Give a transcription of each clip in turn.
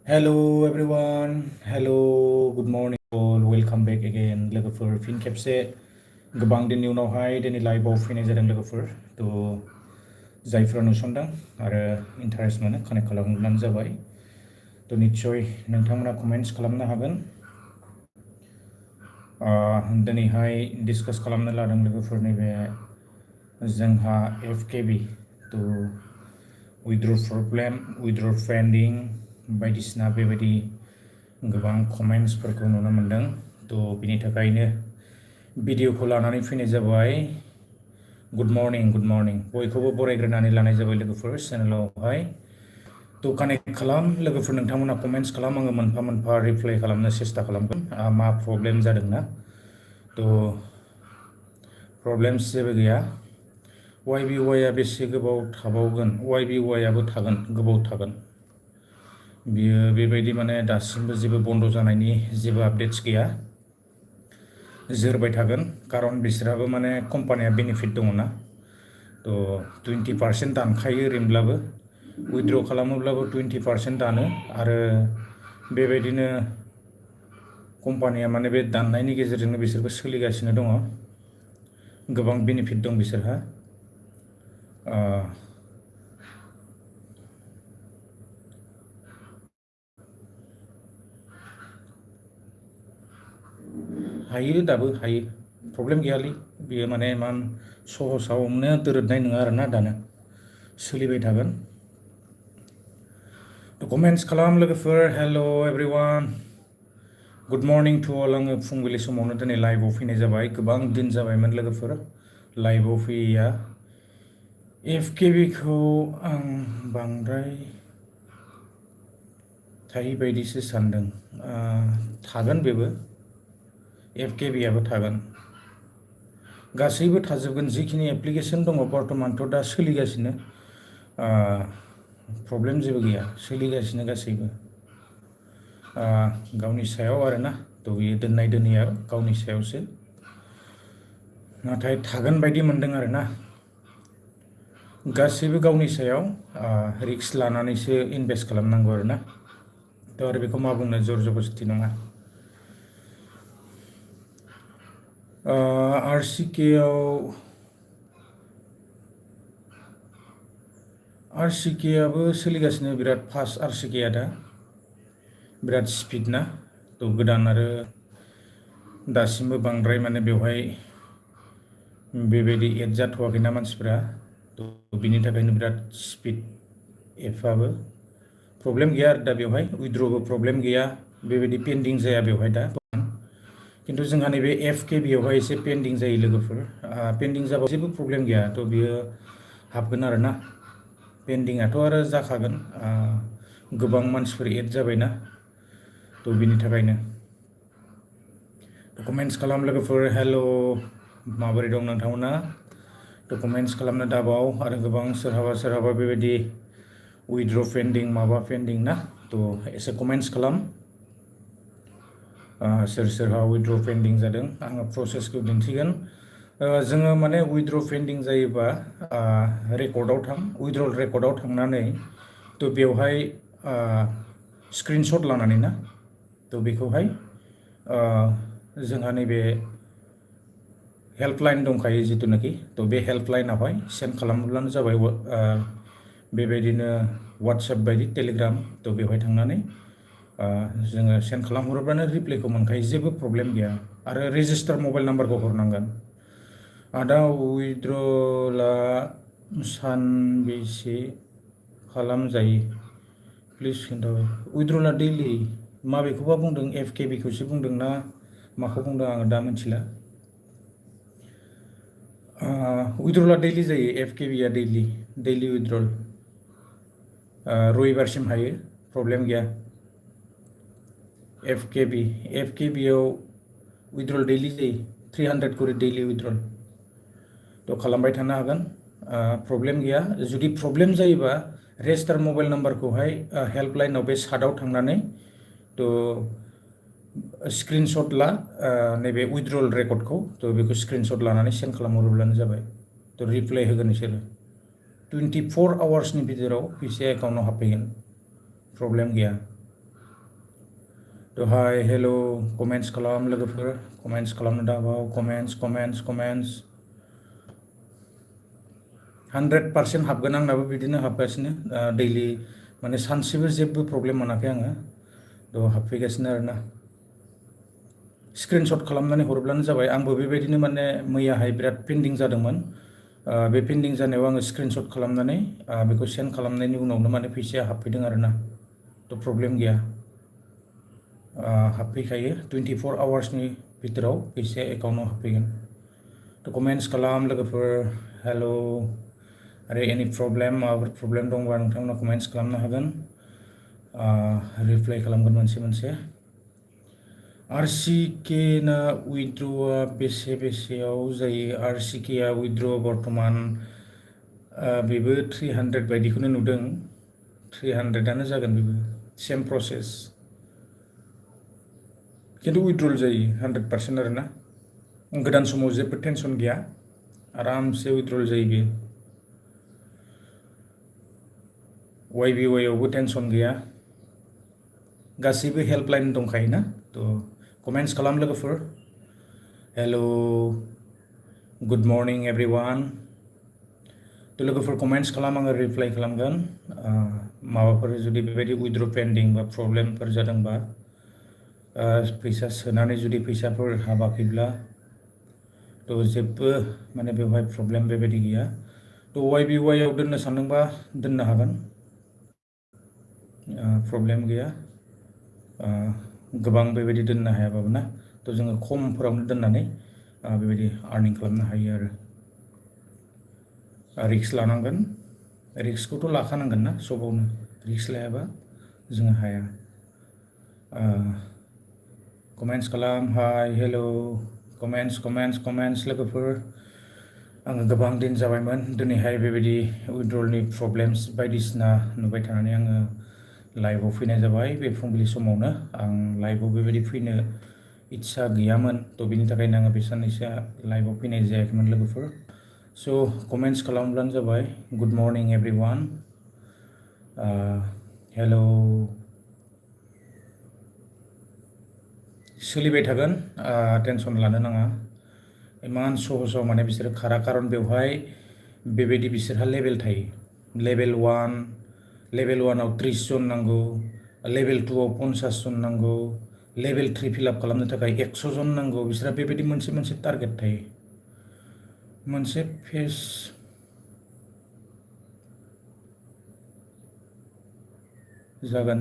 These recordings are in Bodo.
Hello everyone, hello, good morning all, welcome back again लोगोफोर फिन खेबसे गोबां दिननि उनावहाय दिनै लाइभआव फैनाय जादों लोगोफोर थ' जायफ्रा नुसनदों आरो इन्टारेस्ट मोनो कानेक्ट खालामब्लानो जाबाय थ' निस्सय नोंथांमोना कमेन्ट्स खालामनो हागोन दिनैहाय डिसकास खालामनो लादों लोगोफोर नैबे जोंहा FKB थ' withdraw प्रब्लेम withdraw पेन्डिं बायदिसिना बेबायदि गोबां कमेन्ट्सफोरखौ नुनो मोनदों थ' बिनि थाखायनो भिडिअखौ लानानै फैनाय जाबाय गुड मर्निं बयखौबो बरायग्रोनानै लानाय जाबाय लोगोफोर चेनेलावहाय थ' कानेक्ट खालाम लोगोफोर नोंथांमोना कमेन्ट्स खालाम आङो मोनफा मोनफा रिप्लाइ खालामनो सेस्था खालामगोन मा प्रब्लेम जादोंना थ' प्रब्लेम्स जेबो गैया YBYआ बेसे गोबाव थाबावगोन YBYआबो थागोन गोबाव थागोन बियो बेबायदि माने दासिमबो जेबो बन्द जानायनि जेबो आपडेट्स गैया जोरबाय थागोन खारन बिसोरहाबो माने कम्पानिया बेनिफिट दङ ना थ' 20% दानखायो ओरैनोब्लाबो उइथड्र खालामोब्लाबो 20% दानो आरो बेबायदिनो कम्पानिया माने बे दाननायनि गेजेरजोंनो बिसोरबो सोलिगासिनो दङ गोबां बेनिफिट दं बिसोरहा हायो दाबो हायो प्रब्लेम गैयालै बियो माने इमान सहसावनो दोरोदनाय नङा आरोना दानो सोलिबाय थागोन कमेन्ट्स खालाम लोगोफोर hello' everyone good morning to all आङो फुंबिलि समावनो दिनै लाइभआव फैनाय जाबाय गोबां दिन जाबायमोन लोगोफोर लाइभआव फैयैया FKBखौ आं बांद्राय थायि बायदिसो सानदों थागोन बेबो FKBआबो थागोन गासैबो थाजोबगोन जिखिनि एप्लिकेसन दङ बर्तमानथ' दा सोलिगासिनो प्रब्लेम जेबो गैया सोलिगासिनो गासैबो गावनि सायाव आरोना थ' बियो दोननाय दोनैया गावनि सायावसो नाथाय थागोन बायदि मोनदों आरोना गासैबो गावनि सायाव रिक्स लानानैसो इनभेस्ट खालामनांगौ आरोना थ' आरो बेखौ मा बुंनो जर जबस्ति नङा RCKआबो सोलिगासिनो बिराद फास्ट RCKआ दा बिराद स्पिड ना थ' गोदान आरो दासिमबो बांद्राय माने बेवहाय बेबायदि एड जाथ'वाखैना मानसिफ्रा थ' बिनि थाखायनो बिराद स्पिड एपआबो प्रब्लेम गैया आरो दा बेवहाय उइथड्रबो प्रब्लेम गैया बेबायदि पेन्डिं जाया बेवहाय दा खिन्थु जोंहा नैबे FKBआवहाय एसे पेन्डिं जायो लोगोफोर पेन्डिं जाबा जेबो प्रब्लेम गैया थ' बियो हाबगोन आरोना पेन्डिंआथ' आरो जाखागोन गोबां मानसिफोर एड जाबायना थ' बिनि थाखायनो कमेन्ट्स खालाम लोगोफोर हेल' माबोरै दं नोंथांमोना थ' कमेन्ट्स खालामनो दाबाव आरो गोबां सोरहाबा बेबायदि उइथड्र पेन्डिं माबा पेन्डिं ना थ' एसे कमेन्ट्स खालाम सोर सोरहा उइथड्र पेन्डिं जादों आङो प्रसेसखौ दिन्थिगोन जोङो माने उइथड्र पेन्डिं जायोबा रेकर्डआव थां उइथड्रल रेकर्डआव थांनानै थ' बेवहाय स्क्रिनशट लानानै ना थ' बेखौहाय जोंहा नैबे हेल्पलाइन दंखायो जिथुनाखि थ' बे हेल्पलाइनावहाय सेन्ड खालामब्लानो जाबाय बेबायदिनो वाट्सएप बायदि टेलिग्राम थ' बेवहाय थांनानै जोङो सेन्ड खालामहरोब्लानो रिप्लाइखौ मोनखायो जेबो प्रब्लेम गैया आरो रेजिस्टार मबाइल नाम्बारखौ हरनांगोन आदा उइथड्रला सानबेसे खालामजायो प्लिज खोन्थाबाय उइथड्रला दैलि माबेखौबा बुंदों FKBखौसो बुंदों ना माखौ बुंदों आङो दा मिथिला उइथड्रला दैलि जायो FKBआ दैलि उइथड्रल रबिबारसिम हायो प्रब्लेम गैया FKBआव उइथड्रल दैलि जायो 300 करि दैलि उइथड्रल थ' खालामबाय थानो हागोन प्रब्लेम गैया जुदि प्रब्लेम जायोबा रेजिस्टार मबाइल नाम्बारखौहाय हेल्पलाइनाव बे सार्टआव थांनानै थ' स्क्रिनशट ला नैबे उइथड्रल रेकर्डखौ थ' बेखौ स्क्रिनशट लानानै सेन्ड खालामहरोब्लानो जाबाय थ' रिप्लाइ होगोन बिसोरो 24 आवार्सनि गेजेराव फैसाया एकाउन्टआव हाबफैगोन प्रब्लेम गैया थ' हाय हेल' कमेन्ट्स खालाम लोगोफोर कमेन्ट्स खालामनो दाबाव कमेन्ट्स 100% हाबगोन आंनाबो बिदिनो हाबगासिनो दैलि माने सानसेबो जेबो प्रब्लेम मोनाखै आङो थ' हाबफैगासिनो आरोना स्क्रिनशट खालामनानै हरब्लानो जाबाय आंबो बेबायदिनो माने मैयाहाय बिराद पेन्डिं जादोंमोन बे पेन्डिं जानायाव आङो स्क्रिनशट खालामनानै बेखौ सेन्ड खालामनायनि उनावनो माने फैसाया हाबफैदों आरोना थ' प्रब्लेम गैया हाबफैखायो 24 आवार्सनि भितराव फैसाया एकाउन्टाव हाबफैगोन थ' कमेन्ट्स खालाम लोगोफोर हेल' आरो एनि प्रब्लेम माबाफोर प्रब्लेम दंबा नोंथांमोना कमेन्ट्स खालामनो हागोन रिप्लाइ खालामगोन मोनसे आरसिके ना उइथड्रआ बेसेयाव जायो आरसिकेआ उइथड्र बर्तमान बेबो 300 बायदिखौनो नुदों 300आनो जागोन बेबो सेम प्रसेस खिन्थु उइथड्रल जायो 100% आरोना गोदान समाव जेबो टेनसन गैया आरामसे उइथड्रल जायो बेयो YBY आवबो टेनसन गैया गासैबो हेल्पलाइन दंखायोना थ' कमेन्ट्स खालाम लोगोफोर हेल' गुड मर्निं एभ्रिवान थ' लोगोफोर कमेन्ट्स खालाम आङो रिप्लाइ खालामगोन माबाफोर जुदि बेबायदि उइथड्र पेन्डिं बा प्रब्लेमफोर जादोंबा फैसा सोनानै जुदि फैसाफोर हाबाखैब्ला थ' जेबो माने बेवहाय प्रब्लेम बेबायदि गैया थ' YBY आव दोननो सानदोंबा दोननो हागोन प्रब्लेम गैया गोबां बेबायदि दोननो हायाबाबो ना थ' जोङो खमफोरावनो दोननानै बेबायदि आर्निं खालामनो हायो आरो रिक्स लानांगोन रिक्सखौथ' लाखानांगोन ना सबावनो रिक्स लायाबा जोङो हाया कमेन्ट्स खालाम हाय हेल' कमेन्ट्स लोगोफोर आङो गोबां दिन जाबायमोन दिनैहाय बेबायदि उइथड्रलनि प्रब्लेम्स बायदिसिना नुबाय थानानै आङो लाइभआव फैनाय जाबाय बे फुंबिलि समावनो आं लाइभआव बेबायदि फैनो इच्छा गैयामोन थ' बिनि थाखायनो आङो बे साननैसोआ लाइभआव फैनाय जायाखैमोन लोगोफोर स' कमेन्ट्स खालामब्लानो जाबाय गुड मर्निं एभ्रिवान हेल' सोलिबाय थागोन टेनसन लानो नाङा इमान सहसाव माने बिसोरो खारा खारन बेवहाय बेबायदि बिसोरहा लेभेल थायो लेभेल 1आव 30 जन नांगौ लेभेल 2आव 50 जन नांगौ लेभेल 3 फिलआप खालामनो थाखाय 100 जन नांगौ बिसोरहा बेबायदि मोनसे टारगेट थायो मोनसे फेज जागोन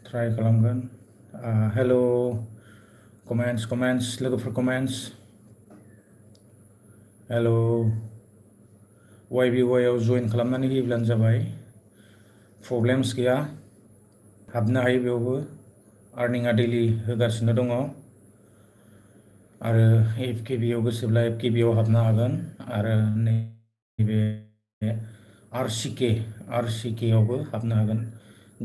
ट्राइ खालामगोन हेल' कमेन्ट्स लोगोफोर कमेन्ट्स हेल' YBY आव जइन खालामनानै होयोब्लानो जाबाय प्रब्लेम्स गैया हाबनो हायो बेयावबो आर्निंआ दैलि होगासिनो दङ आरो FKB आव गोसोब्ला FKB आव हाबनो हागोन आरो नैबे RCK आवबो हाबनो हागोन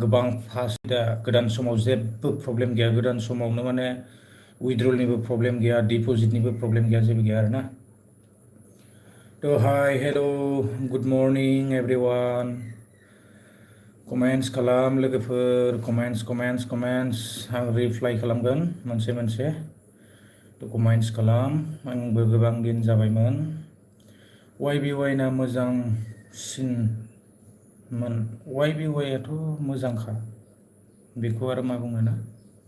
गोबां फास्ट दा गोदान समाव जेबो प्रब्लेम गैया गोदान समावनो माने उइथड्रलनिबो प्रब्लेम गैया डिप'जिटनिबो प्रब्लेम गैया जेबो गैया आरोना थ' hi hello' good morning everyone comments खालाम लोगोफोर कमेन्ट्स आं रिप्लाइ खालामगोन मोनसे थ' कमेन्ट्स खालाम आंबो गोबां दिन जाबायमोन YBY ना मोजांसिनमोन YBY आथ' मोजांखा बेखौ आरो मा बुंनो ना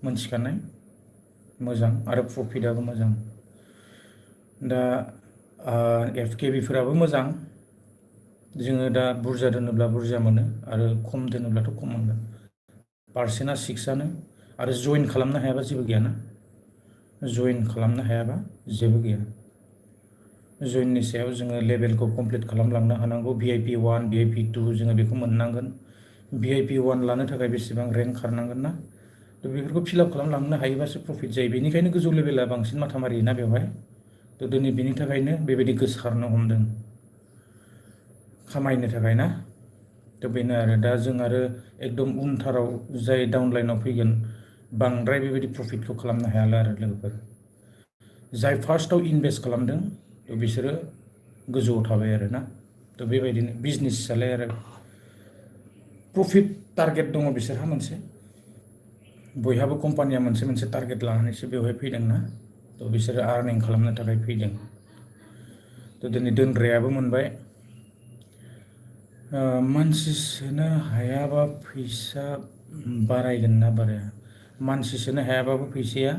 मोनथिखानाय मोजां आरो प्रफिटआबो मोजां दा FKB फोराबो मोजां जोङो दा बुरजा दोनोब्ला बुरजा मोनो आरो खम दोनोब्लाथ' खम मोनगोन पार्सेन्टआ 6आनो आरो जइन खालामनो हायाबा जेबो गैयाना जइन खालामनो हायाबा जेबो गैया जइननि सायाव जोङो लेभेलखौ कमप्लिट खालामलांनो हानांगौ VIP 1 VIP 2 जोङो बेखौ मोननांगोन VIP 1 लानो थाखाय बेसेबां रेंक खारनांगोन ना थ' बेफोरखौ फिलआप खालामलांनो हायोबासो प्रफिट जायो बेनिखायनो गोजौ लेभेला बांसिन माथा मारियोना बेवहाय थ' दिनै बेनि थाखायनो बेबायदि गोसारनो हमदों खामायनो थाखाय ना थ' बेनो आरो दा जों आरो एकदम उनथाराव जाय डाउनलाइनाव फैगोन बांद्राय बेबायदि प्रफिटखौ खालामनो हायाला आरो लोगोफोर जाय फार्स्टआव इनभेस्ट खालामदों थ' बिसोरो गोजौआव थाबाय आरो ना थ' बेबायदिनो बिजनेस सालाय आरो प्रफिट टारगेट दङ बिसोरहा मोनसे बयहाबो कम्पानिया मोनसे टारगेट लानानैसो बेवहाय फैदोंना थ' बिसोरो आर्निं खालामनो थाखाय फैदों थ' दिनै दोनग्रायाबो मोनबाय मानसि सोनो हायाबा फैसा बारायगोन ना बाराया मानसि सोनो हायाबाबो फैसाया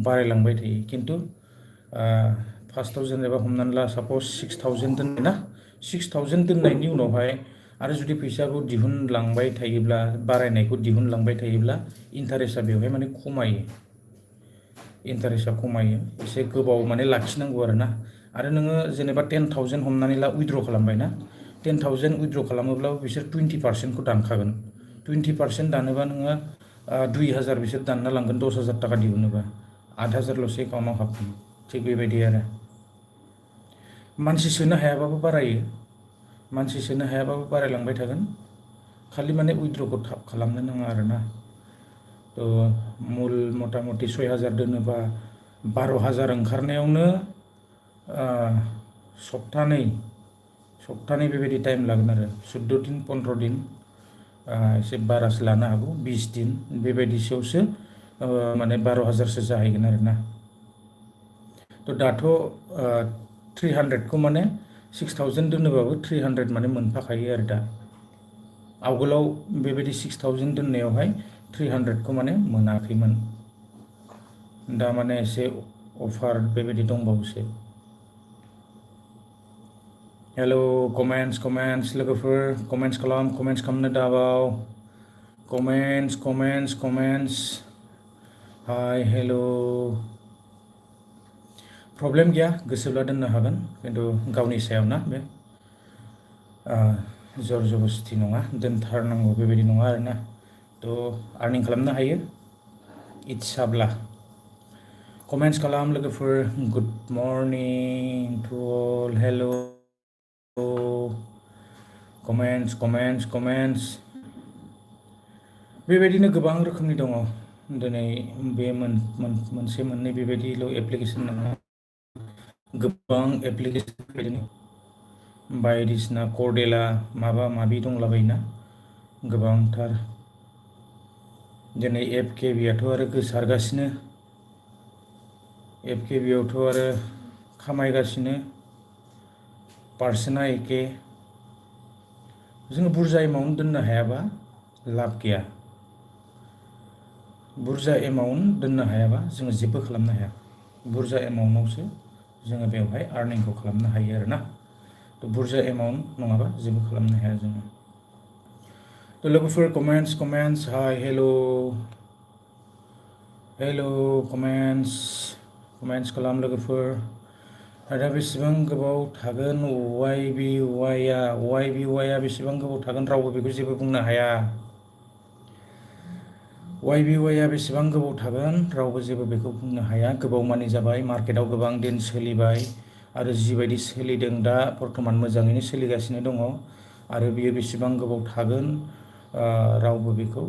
बारायलांबाय थायो खिन्थु फार्स्टआव जेनेबा हमनानै ला साप'ज 6,000 दोनबाय ना 6,000 दोननायनि उनावहाय आरो जुदि फैसाखौ दिहुनलांबाय थायोब्ला बारायनायखौ दिहुनलांबाय थायोब्ला इन्टारेस्टआ बेवहाय माने खमायो इन्टारेस्टआ खमायो एसे गोबाव माने लाखिनांगौ आरो नोङो जेनेबा 10,000 हमनानै ला उइथड्र खालामबाय ना 10,000 उइथड्र खालामोब्लाबो बिसोर 20%खौ दानखागोन 20% दानोबा नोङो 2,000 बिसोर दानना लांगोन 10,000 थाखा दिहुनोबा 8,000ल'सो एकाउन्टाव हाबगोन थिग बेबायदि आरो मानसि सोनो हायाबाबो बारायो मानसि सोनो हायाबाबो बारायलांबाय थागोन खालि माने उइथड्रखौ थाब खालामनो नाङा आरोना थ' मुल मथा मथि 6,000 दोनोबा 12,000 ओंखारनायावनो सप्तानै बेबायदि टाइम लागोन आरो 14 दिन 15 दिन एसे बारासो लानो हागौ 20 दिन बेबायदिसोआवसो माने 12,000सो जाहैगोन आरोना थ' दाथ' 300खौ माने 6,000 दोनोबाबो 300 माने मोनफाखायो आरो दा आवगोलाव बेबायदि 6,000 दोननायावहाय 300खौ माने मोनाखैमोन दा माने एसे अफार बेबायदि दंबावोसो हेलौ कमेन्ट्स लोगोफोर कमेन्ट्स खालामनो दाबाव कमेन्ट्स हाय हेलौ प्रब्लेम गैया गोसोब्ला दोननो हागोन खिन्थु गावनि सायाव ना बे जर जबस्ति नङा दोनथारनांगौ बेबायदि नङा आरोना थ' आर्निं खालामनो हायो इच्छाब्ला कमेन्ट्स खालाम लोगोफोर good morning to all hello comments बेबायदिनो गोबां रोखोमनि दङ दिनै बे मोनसे मोननै बेबायदिल' एप्लिकेसन नङा गोबां एप्लिकेसन बेबायदिनो बायदिसिना कर्डेला माबा माबि दंलाबायोना गोबांथार दिनै FKBआथ' आरो गोसारगासिनो FKBआवथ' आरो खामायगासिनो पार्सेन्टआ एखे जोङो बुरजा एमाउन्ट दोननो हायाबा लाब गैया बुरजा एमाउन्ट दोननो हायाबा जोङो जेबो खालामनो हाया बुरजा एमाउन्टआवसो जोङो बेवहाय आर्निंखौ खालामनो हायो आरोना थ' बुरजा एमाउन्ट नङाबा जेबो खालामनो हाया जोङो थ' लोगोफोर कमेन्ट्स हाय हेलौ कमेन्ट्स खालाम लोगोफोर आरो बेसेबां गोबाव थागोन YBYआ बेसेबां गोबाव थागोन रावबो बेखौ जेबो बुंनो हाया YBYआ बेसेबां गोबाव थागोन रावबो जेबो बेखौ बुंनो हाया गोबाव मानि जाबाय मार्केटआव गोबां दिन सोलिबाय आरो जिबायदि सोलिदों दा बर्थमान मोजाङैनो सोलिगासिनो दङ आरो बियो बेसेबां गोबाव थागोन रावबो बेखौ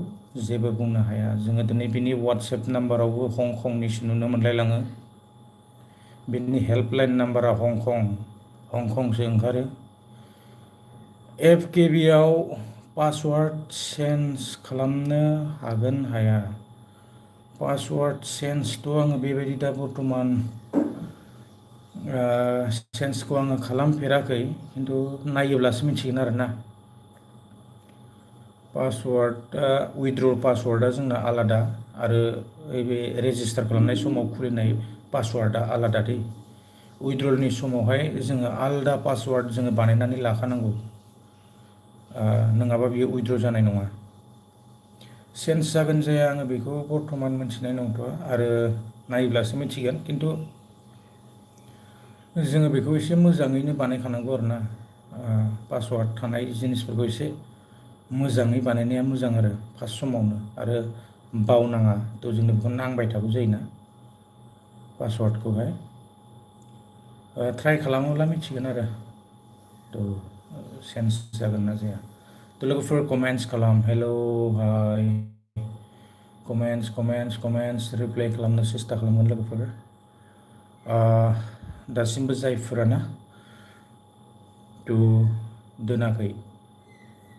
जेबो बुंनो हाया जोङो दिनै बिनि वाट्सएप नाम्बारावबो हंकंनिसो नुनो मोनलायलाङो बिनि हेल्पलाइन नाम्बारा हंकंसो ओंखारो FKBआव पासवार्ड चेन्ज खालामनो हागोन हाया पासवार्ड चेन्जथ' आङो बेबायदि दा बर्थमान चेन्जखौ आङो खालामफेराखै खिन्थु नायोब्लासो मिथिगोन आरोना पासवार्डआ उइथड्र पासवार्डआ जोंना आलादा आरो बे रेजिस्टार खालामनाय समाव खुलिनाय पासवार्डआ आलादा दै उइथड्रलनि समावहाय जोङो आलादा पासवार्ड जोङो बानायनानै लाखानांगौ नङाबा बियो उइथड्र जानाय नङा चेन्ज जागोन जाया आङो बेखौ बर्थमान मिथिनाय नंथ'आ आरो नायोब्लासो मिथिगोन खिन्थु जोङो बेखौ एसे मोजाङैनो बानायखानांगौ आरोना पासवार्ड थानाय जिनिसफोरखौ एसे मोजाङै बानायनाया मोजां आरो फार्स्ट समावनो आरो बावनाङा थ' जोंनो बेखौ नांबाय थागौ जायोना पासवार्डखौहाय ट्राइ खालामोब्ला मिथिगोन आरो थ' चेन्ज जागोन ना जाया थ' लोगोफोर कमेन्ट्स खालाम हेलौ हाय कमेन्ट्स रिप्लाइ खालामनो सेस्था खालामगोन लोगोफोर दासिमबो जायफोराना थ' दोनाखै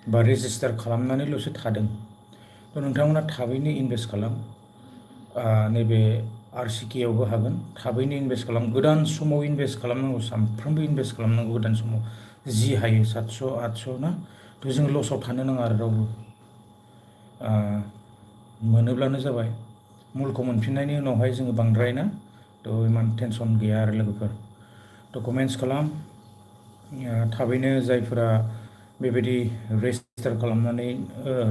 बा रेजिस्टार खालामनानैल'सो थादों। थ' नोंथांमोना थाबैनो इनभेस्ट खालाम। नैबे RCK आवबो हागोन। थाबैनो इनभेस्ट खालाम। गोदान समाव इनभेस्ट खालामनांगौ, सानफ्रोमबो इनभेस्ट खालामनांगौ गोदान समाव। जि हायो 700 800 ना, थ' जों लसाव थानो नाङा आरो रावबो। मोनोब्लानो जाबाय। मुलखौ मोनफिननायनि उनावहाय जोङो बांद्राय ना, थ' इमान टेनसन गैया आरो लोगोफोर। थ' कमेन्ट्स खालाम। थाबैनो जायफोरा बेबायदि रेजिस्टार खालामनानै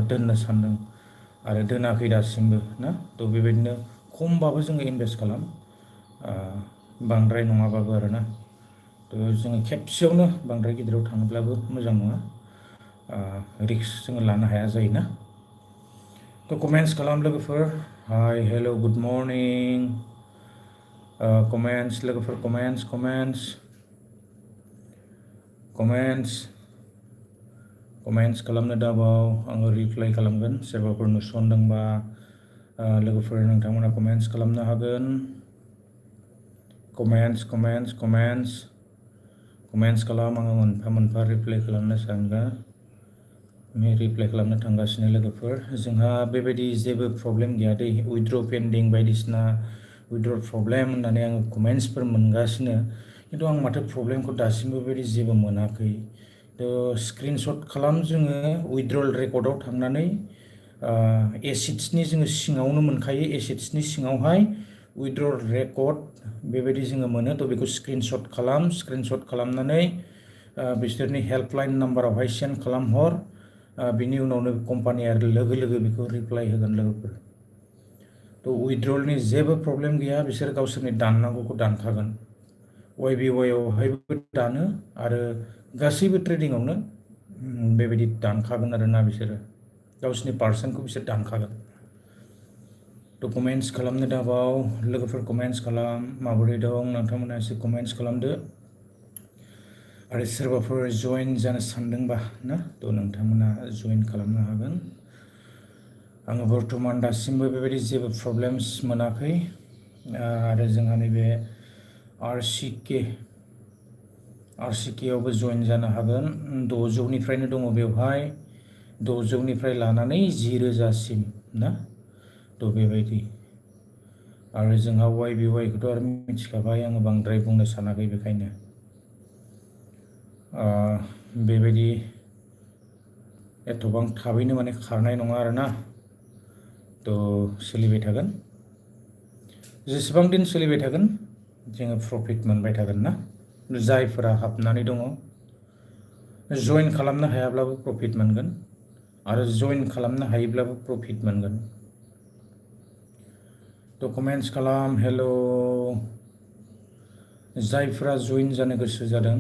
दोननो सानदों आरो दोनाखै दासिमबो ना, थ' बेबायदिनो खमबाबो जोङो इनभेस्ट खालाम, बांद्राय नङाबाबो आरो ना। थ' जोङो खेबसेयावनो बांद्राय गिदिराव थाङोब्लाबो मोजां नङा, रिक्स जोङो लानो हाया जायोना। थ' कमेन्ट्स खालाम लोगोफोर। Hi hello' good morning. Comments लोगोफोर, कमेन्ट्स खालामनो दाबाव, आङो रिप्लाइ खालामगोन। सोरबाफोर नुसनदोंबा लोगोफोर नोंथांमोना कमेन्ट्स खालामनो हागोन। कमेन्ट्स खालाम, आङो मोनफा मोनफा रिप्लाइ खालामनो थांगासिनो लोगोफोर। जोंहा बेबायदि जेबो प्रब्लेम गैया दै, उइथड्र पेन्डिं बायदिसिना उइथड्र प्रब्लेम होननानै आङो कमेन्ट्सफोर मोनगासिनो, खिन्थु आं माथो प्रब्लेमखौ दासिमबो बेबायदि जेबो मोनाखै। थ' स्क्रिनशट खालाम, जोङो उइथड्रल रेकर्डआव थांनानै एसिड्सनि जोङो सिङावनो मोनखायो, एसिड्सनि सिङावहाय उइथड्रल रेकर्ड बेबायदि जोङो मोनो। थ' बेखौ स्क्रिनशट खालामनानै बिसोरनि हेल्पलाइन नाम्बारावहाय सेन्ड खालामहर। बिनि उनावनो कम्पानिया लोगो लोगो बेखौ रिप्लाइ होगोन लोगोफोर। थ' उइथड्रलनि जेबो प्रब्लेम गैया, बिसोर गावसोरनि दाननांगौखौ दानखागोन। YBYआवहायबो दानो आरो गासैबो ट्रेडिंआवनो बेबायदि दानखागोन आरोना, बिसोरो गावसोरनि पार्सेन्टखौ बिसोर दानखागोन। थ' कमेन्ट्स खालामनो दाबाव लोगोफोर, कमेन्ट्स खालाम। माबोरै दं नोंथांमोना एसे कमेन्ट्स खालामदो। आरो सोरबाफोर जइन जानो सानदोंबा ना, थ' नोंथांमोना जइन खालामनो हागोन। आङो बर्थमान दासिमबो बेबायदि जेबो प्रब्लेम्स मोनाखै। आरो जोंहा नैबे RCK आवबो जइन जानो हागोन। 600निफ्रायनो दङ बेवहाय, 600निफ्राय लानानै 10,000सिम ना, थ' बेबायदि। आरो जोंहा YBYखौथ' आरो मिथिखाबाय, आङो बांद्राय बुंनो सानाखै, बेखायनो बेबायदि एथबां थाबैनो माने खारनाय नङा आरोना। थ' सोलिबाय थागोन, जेसेबां दिन सोलिबाय थागोन जोङो प्रफिट मोनबाय थागोन ना। जायफोरा हाबनानै दङ, जइन खालामनो हायाब्लाबो प्रफिट मोनगोन आरो जइन खालामनो हायोब्लाबो प्रफिट मोनगोन। थ' कमेन्ट्स खालाम। हेल', जायफोरा जइन जानो गोसो जादों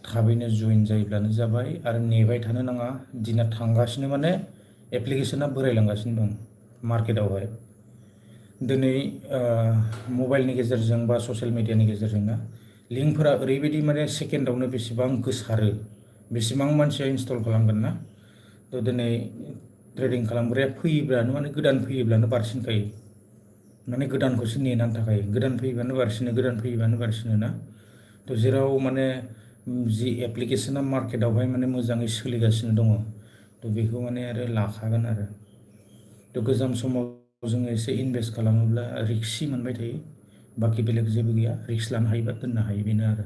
थाबैनो जइन जायोब्लानो जाबाय आरो नेबाय थानो नाङा। दिना थांगासिनो माने एप्लिकेसना बोरायलांगासिनो दं मार्केटावहाय। दिनै मबाइलनि गेजेरजों बा ससियेल मिडियानि गेजेरजोंना लिंकफोरा ओरैबायदि माने सेकेन्डआवनो बेसेबां गोसारो, बेसेबां मानसिया इनस्टल खालामगोन ना। थ' दिनै ट्रेडिं खालामग्राया फैयोब्लानो माने गोदान फैयोब्लानो बारसिनखायो, माने गोदानखौसो नेनानै थाखायो। गोदान फैयोबानो बारसिनो ना। थ' जेराव माने जि एप्लिकेसना मार्केटावहाय माने मोजाङै सोलिगासिनो दङ, थ' बेखौ माने आरो लाखागोन आरो। थ' गोजाम समाव जोङो एसे इनभेस्ट खालामोब्ला रिक्सि मोनबाय थायो, बाखि बेलेग जेबो गैया। रिक्स लानो हायोबा दोननो हायो, बेनो आरो।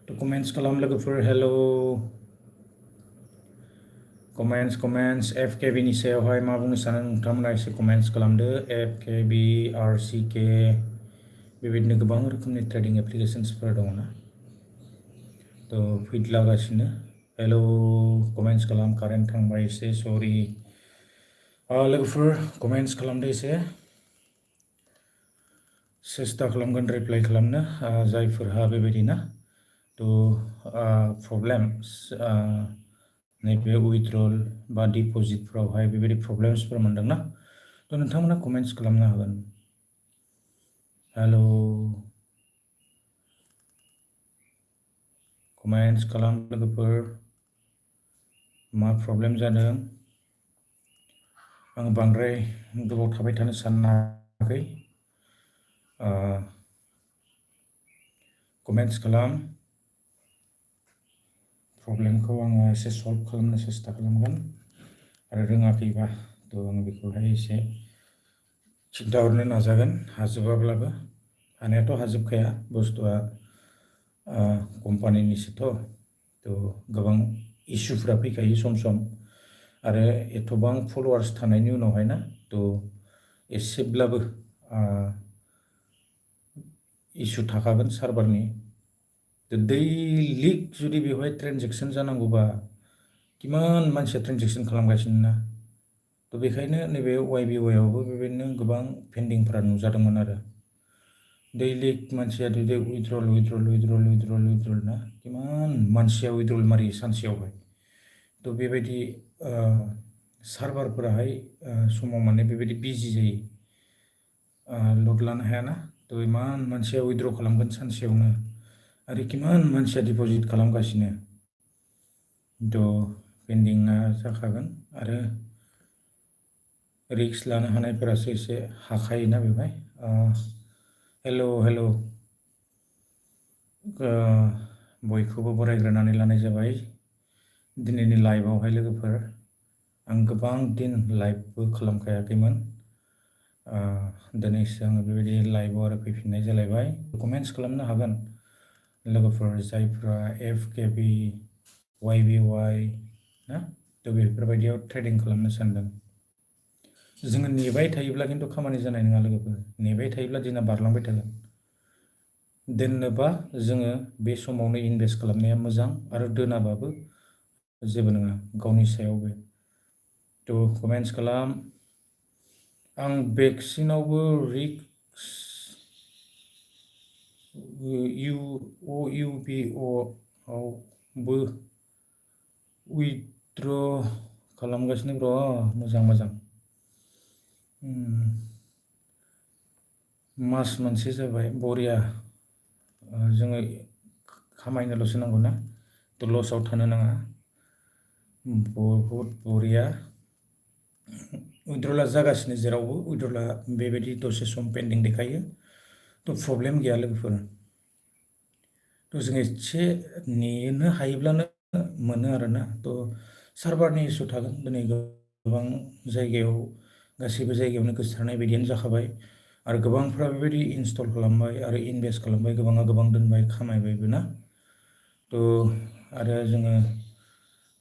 थ' कमेन्ट्स खालाम लोगोफोर। हेल', कमेन्ट्स FKBनि सायावहाय मा बुंनो सानो नोंथांमोना एसे कमेन्ट्स खालामदो। FKB, RCK बेबायदिनो गोबां रोखोमनि ट्रेडिं एप्लिकेशन्सफोर दङ ना, थ' फैद्लागासिनो। हेल', कमेन्ट्स खालाम। कारेन्ट थांबाय एसे, सरि लोगोफोर, कमेन्ट्स खालामदो एसे। सेस्था खालामगोन रिप्लाइ खालामनो जायफोरहा बेबायदि ना, थ' प्रब्लेम्स नैबे उइथड्रल बा डिप'जिटफ्रावहाय बेबायदि प्रब्लेम्सफोर मोनदोंना, थ' नोंथांमोना कमेन्ट्स खालामनो हागोन। हेल', कमेन्ट्स खालाम लोगोफोर, मा प्रब्लेम जादों। आं बांद्राय गोबाव थाबाय थानो सानाखै। कमेन्ट्स खालाम। प्रब्लेमखौ आङो एसे सल्भ खालामनो सेस्था खालामगोन आरो रोङाखैबा आं बेखौहाय एसे खिन्थाहरनो नाजागोन हाजोबाब्लाबो हानायाथ' हाजोबखाया बुस्थुआ कम्पानिनिसोथ' गोबां इसुफोरा फैखायो सम सम आरो एथबां फलोवार्स थानायनि उनावहाय ना एसेब्लाबो इसु थाखागोन सार्भारनि दैलिक जुदि बेवहाय ट्रेनजेक्सन जानांगौबा किमान मानसिया ट्रेनजेक्सन खालामगासिनो ना बेखायनो नैबे YBY आवबो बेबायदिनो गोबां पेन्डिंफोरा नुजादोंमोन आरो दैलिक मानसिया उइथड्रल ना किमान मानसिया उइथड्रल मारियो सानसेयावहाय बेबायदि सार्भारफोराहाय समाव माने बेबायदि बिजि जायो लड लानो हायाना इमान मानसिया उइथड्र खालामगोन सानसेयावनो आरो किमान मानसिया डिपजिट खालामगासिनो पेन्डिंआ जाखागोन आरो रिक्स लानो हानायफोरासो एसे हाखायोना बेवहाय हेल' बयखौबो बरायग्रोनानै लानाय जाबाय दिनैनि लाइभआवहाय लोगोफोर आं गोबां दिन लाइभबो खालामखायाखैमोन दिनैसो आङो बेबायदि लाइभआव आरो फैफिननाय जालायबाय कमेन्ट्स खालामनो हागोन लोगोफोर जायफ्रा FKB YBY ना बेफोरबायदियाव ट्रेडिं खालामनो सानदों जोङो नेबाय थायोब्ला खिन्थु खामानि जानाय नङा लोगोफोर नेबाय थायोब्ला दिना बारलांबाय थागोन दोननोबा जोङो बे समावनो इनभेस्ट खालामनाया मोजां आरो दोनाबाबो जेबो नङा गावनि सायाव बे कमेन्ट्स खालाम आं भेक्सिनावबो रिक्स आवबो उइथड्र खालामगासिनो मोजां मास मोनसे जाबाय बरिया जोङो खामायनोल'सो नांगौ ना लसआव थानो नाङा बहुत बरिया उइथड्रला जागासिनो जेरावबो उइथड्रला बेबायदि दसे सम पेन्डिं देखायो प्रब्लेम गैया लोगोफोर जों एसे नेनो हायोब्लानो मोनो आरोना सार्भारनि इसु थागोन दिनै गोबां जायगायाव गासैबो जायगायावनो गोसारनाय बायदियानो जाखाबाय आरो गोबांफ्रा बेबायदि इनस्टल खालामबाय आरो इनभेस्ट खालामबाय गोबाङा गोबां दोनबाय खामायबायबो ना आरो जोङो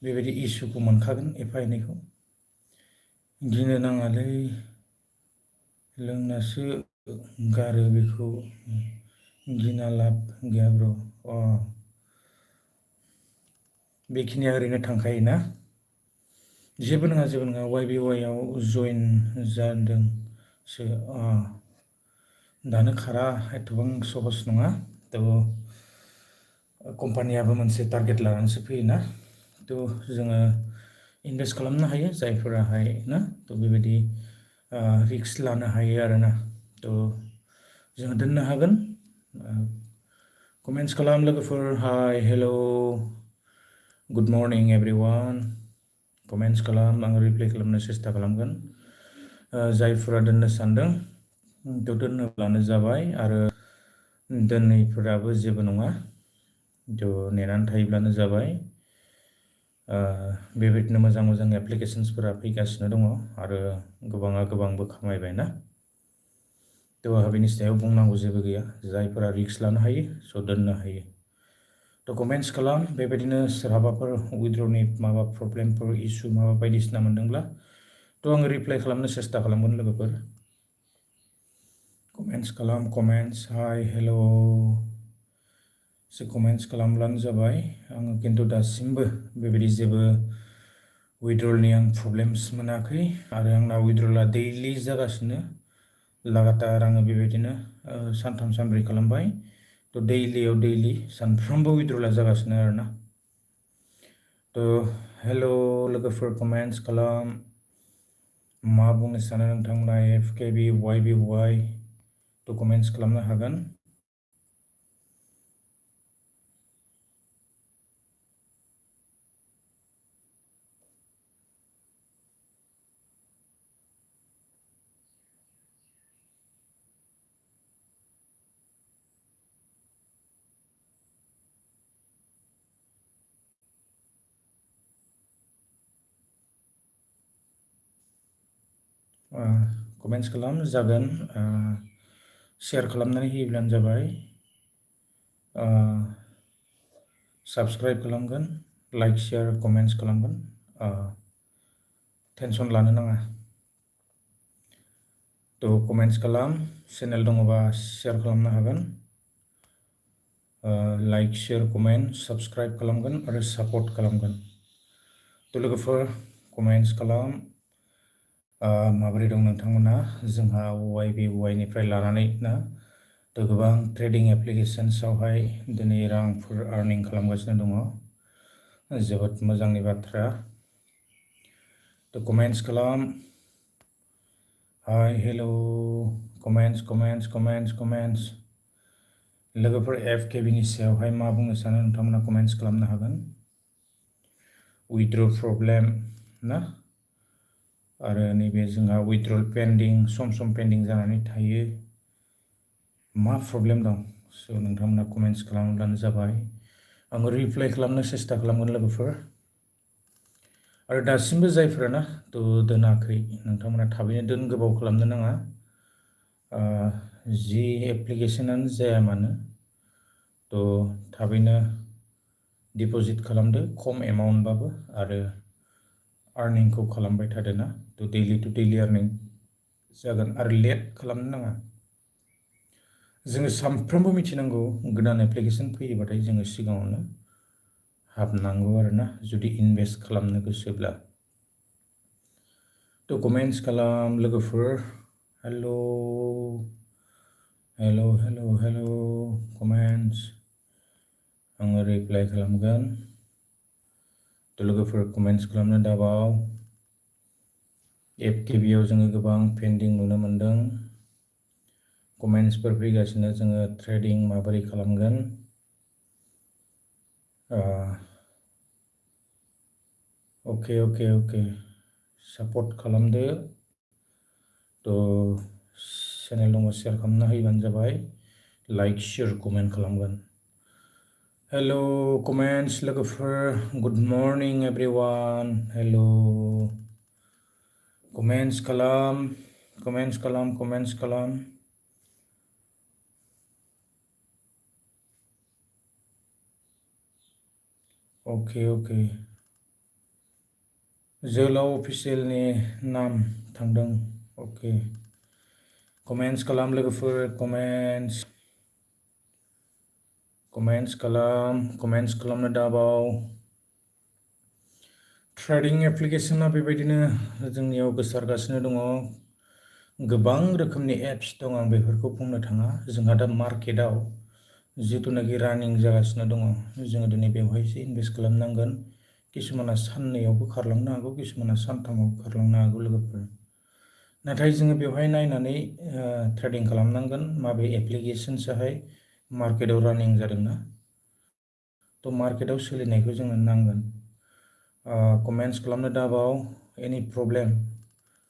बेबायदि इसुखौ मोनखागोन एफा एनैखौ गिनो नाङालै लोंनासो गारो बेखौ गिना लाब गैया ब्र बेखिनिया ओरैनो थांखायोना जेबो नङा YBY आव जइन जादोंसो दानो खारा एथबां सहस नङा कम्पानियाबो मोनसे टारगेट लानानैसो फैयोना जोङो इनभेस्ट खालामनो हायो जायफोराहाय ना बेबायदि रिक्स लानो हायो आरोना जोङो दोननो हागोन कमेन्ट्स खालाम लोगोफोर hi hello' good morning everyone comments खालाम आं रिप्लाइ खालामनो सेस्था खालामगोन जायफोरा दोननो सानदों दोननोब्लानो जाबाय आरो दोनैफोराबो जेबो नङा नेनानै थायोब्लानो जाबाय बेबायदिनो मोजां एप्लिकेशन्सफोरा फैगासिनो दङ आरो गोबाङा गोबांबो खामायबाय ना आंहा बेनि सायाव बुंनांगौ जेबो गैया जायफोरा रिक्स लानो हायो दोननो हायो कमेन्ट्स खालाम बेबायदिनो सोरहाबाफोर उइथड्रनि माबा प्रब्लेमफोर इसु माबा बायदिसिना मोनदोंब्ला आङो रिप्लाइ खालामनो सेस्था खालामगोन लोगोफोर कमेन्ट्स खालाम कमेन्ट्स हाय हेल' एसे कमेन्ट्स खालामब्लानो जाबाय आङो खिन्थु दासिमबो बेबायदि जेबो उइथड्रलनि आं प्रब्लेम्स मोनाखै आरो आंना उइथड्रला दैलि जागासिनो लागातार आङो बेबायदिनो सानथाम सानब्रै खालामबाय दैलि सानफ्रोमबो उइथड्रला जागासिनो आरोना हेल' लोगोफोर कमेन्ट्स खालाम मा बुंनो सानो नोंथांमोना FKB YBY कमेन्ट्स खालामनो हागोन कमेन्ट्स खालाम जागोन शेयार खालामनानै होयोब्लानो जाबाय साबस्क्राइब खालामगोन लाइक शेयार कमेन्ट्स खालामगोन टेनसन लानो नाङा तो कमेन्ट्स खालाम चेनेल दङबा शेयार खालामनो हागोन लाइक शेयार कमेन्ट साबस्क्राइब खालामगोन आरो सापर्ट खालामगोन तो लोगोफोर कमेन्ट्स खालाम माबोरै दं नोंथांमोना जोंहा YBY निफ्राय लानानै ना तो गोबां ट्रेडिं एप्लिकेशन्सआवहाय दिनै रांफोर आर्निं खालामगासिनो दङ जोबोद मोजांनि बाथ्रा तो कमेन्ट्स खालाम हाय हेलो कमेन्ट्स लोगोफोर FKB नि सायावहाय मा बुंनो सानो नोंथांमोना कमेन्ट्स खालामनो हागोन विथड्र प्रब्लेम ना आरो नैबे जोंहा विथड्रल पेन्डिं सम पेन्डिं जानानै थायो मा प्रब्लेम दं सो नोंथांमोना कमेन्ट्स खालामब्लानो जाबाय आङो रिप्लाइ खालामनो सेस्था खालामगोन लोगोफोर आरो दासिमबो जायफोरा तो दोनाखै नोंथांमोना थाबैनो दोन गोबाव खालामनो नाङा जि एप्लिकेशनानो जाया मानो तो थाबैनो डिपजिट खालामदो खम एमाउन्टबाबो आरो आर्निंखौ खालामबाय थादो ना तो डेलि टु डेलि आर्निं जागोन आरो लेट खालामनो नाङा जोङो सानफ्रोमबो मिथिनांगौ गोदान एप्लिकेशन फैयोबाथाय जोङो सिगाङावनो हाबनांगौ आरोना जुदि इनभेस्ट खालामनो गोसोब्ला तो कमेन्ट्स खालाम लोगोफोर हेलो कमेन्ट्स आङो रिप्लाइ खालामगोन तो लोगोफोर कमेन्ट्स खालामनो दाबाव FKB आव जोङो गोबां पेन्डिं नुनो मोनदों कमेन्ट्सफोर फैगासिनो जोङो ट्रेडिं माबोरै खालामगोन ओके सापर्ट खालामदो तो चेनेल दङ शेयार खालामना होयोबानो जाबाय लाइक शेयार कमेन्ट खालामगोन हेलो कमेन्ट्स लोगोफोर good morning everyone hello comments खालाम ओके जोलाव अफिसियेलनि नाम थांदों ओके कमेन्ट्स खालाम लोगोफोर कमेन्ट्स खालामनो दाबाव ट्रेडिं एप्लिकेशना बेबायदिनो जोंनियाव गोसारगासिनो दङ गोबां रोखोमनि एप्स दं आं बेफोरखौ बुंनो थाङा जोंहा दा मार्केटआव जितुनाखि रानिं जागासिनो दङ जोङो दिनै बेवहायसो इनभेस्ट खालामनांगोन किसुमाना साननैयावबो खारलांनो हागौ किसुमाना सानथामावबो खारलांनो हागौ लोगोफोर नाथाय जोङो बेवहाय नायनानै ट्रेडिं खालामनांगोन माबे एप्लिकेशनसाहाय मार्केटआव रानिं जादोंना तो मार्केटआव सोलिनायखौ जोङो नांगोन कमेन्ट्स खालामनो दाबाव एनि प्रब्लेम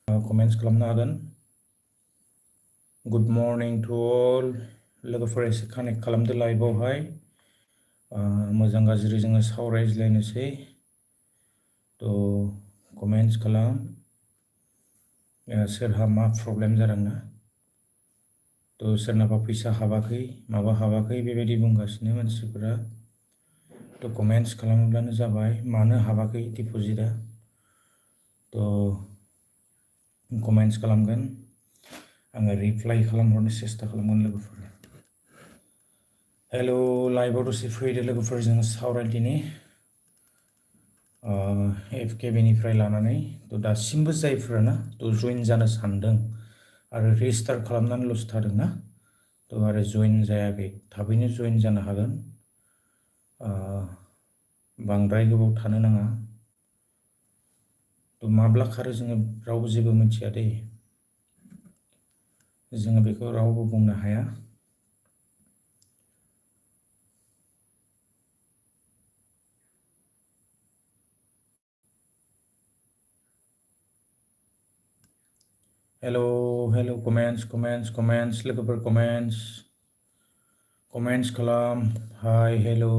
कमेन्ट्स खालामनो हागोन गुड मर्निं टु अल लोगोफोर एसे कानेक्ट खालामदो लाइभआवहाय मोजां गाज्रि जोङो सावरायज्लायनोसै तो कमेन्ट्स खालाम सोरहा मा प्रब्लेम जादोंना तो सोरनाबा फैसा हाबाखै माबा हाबाखै बेबायदि बुंगासिनो मानसिफोरा तो कमेन्ट्स खालामब्लानो जाबाय मानो हाबाखै डिपजिटआ तो कमेन्ट्स खालामगोन आङो रिप्लाइ खालामहरनो सेस्था खालामगोन लोगोफोर हेलो लाइभआव दसे फैदो लोगोफोर जोङो सावरायदिनि FKB निफ्राय लानानै तो दासिमबो जायफोरा तो जइन जानो सानदों आरो रेजिस्टार खालामनानैल'सो थादों ना तो आरो जइन जायाखै थाबैनो जइन जानो हागोन बांद्राय गोबाव थानो नाङा तो माब्ला खारो जोङो रावबो जेबो मिथिया दे जोङो बेखौ रावबो बुंनो हाया हेलो कमेन्ट्स लोगोफोर कमेन्ट्स खालाम हाय हेलो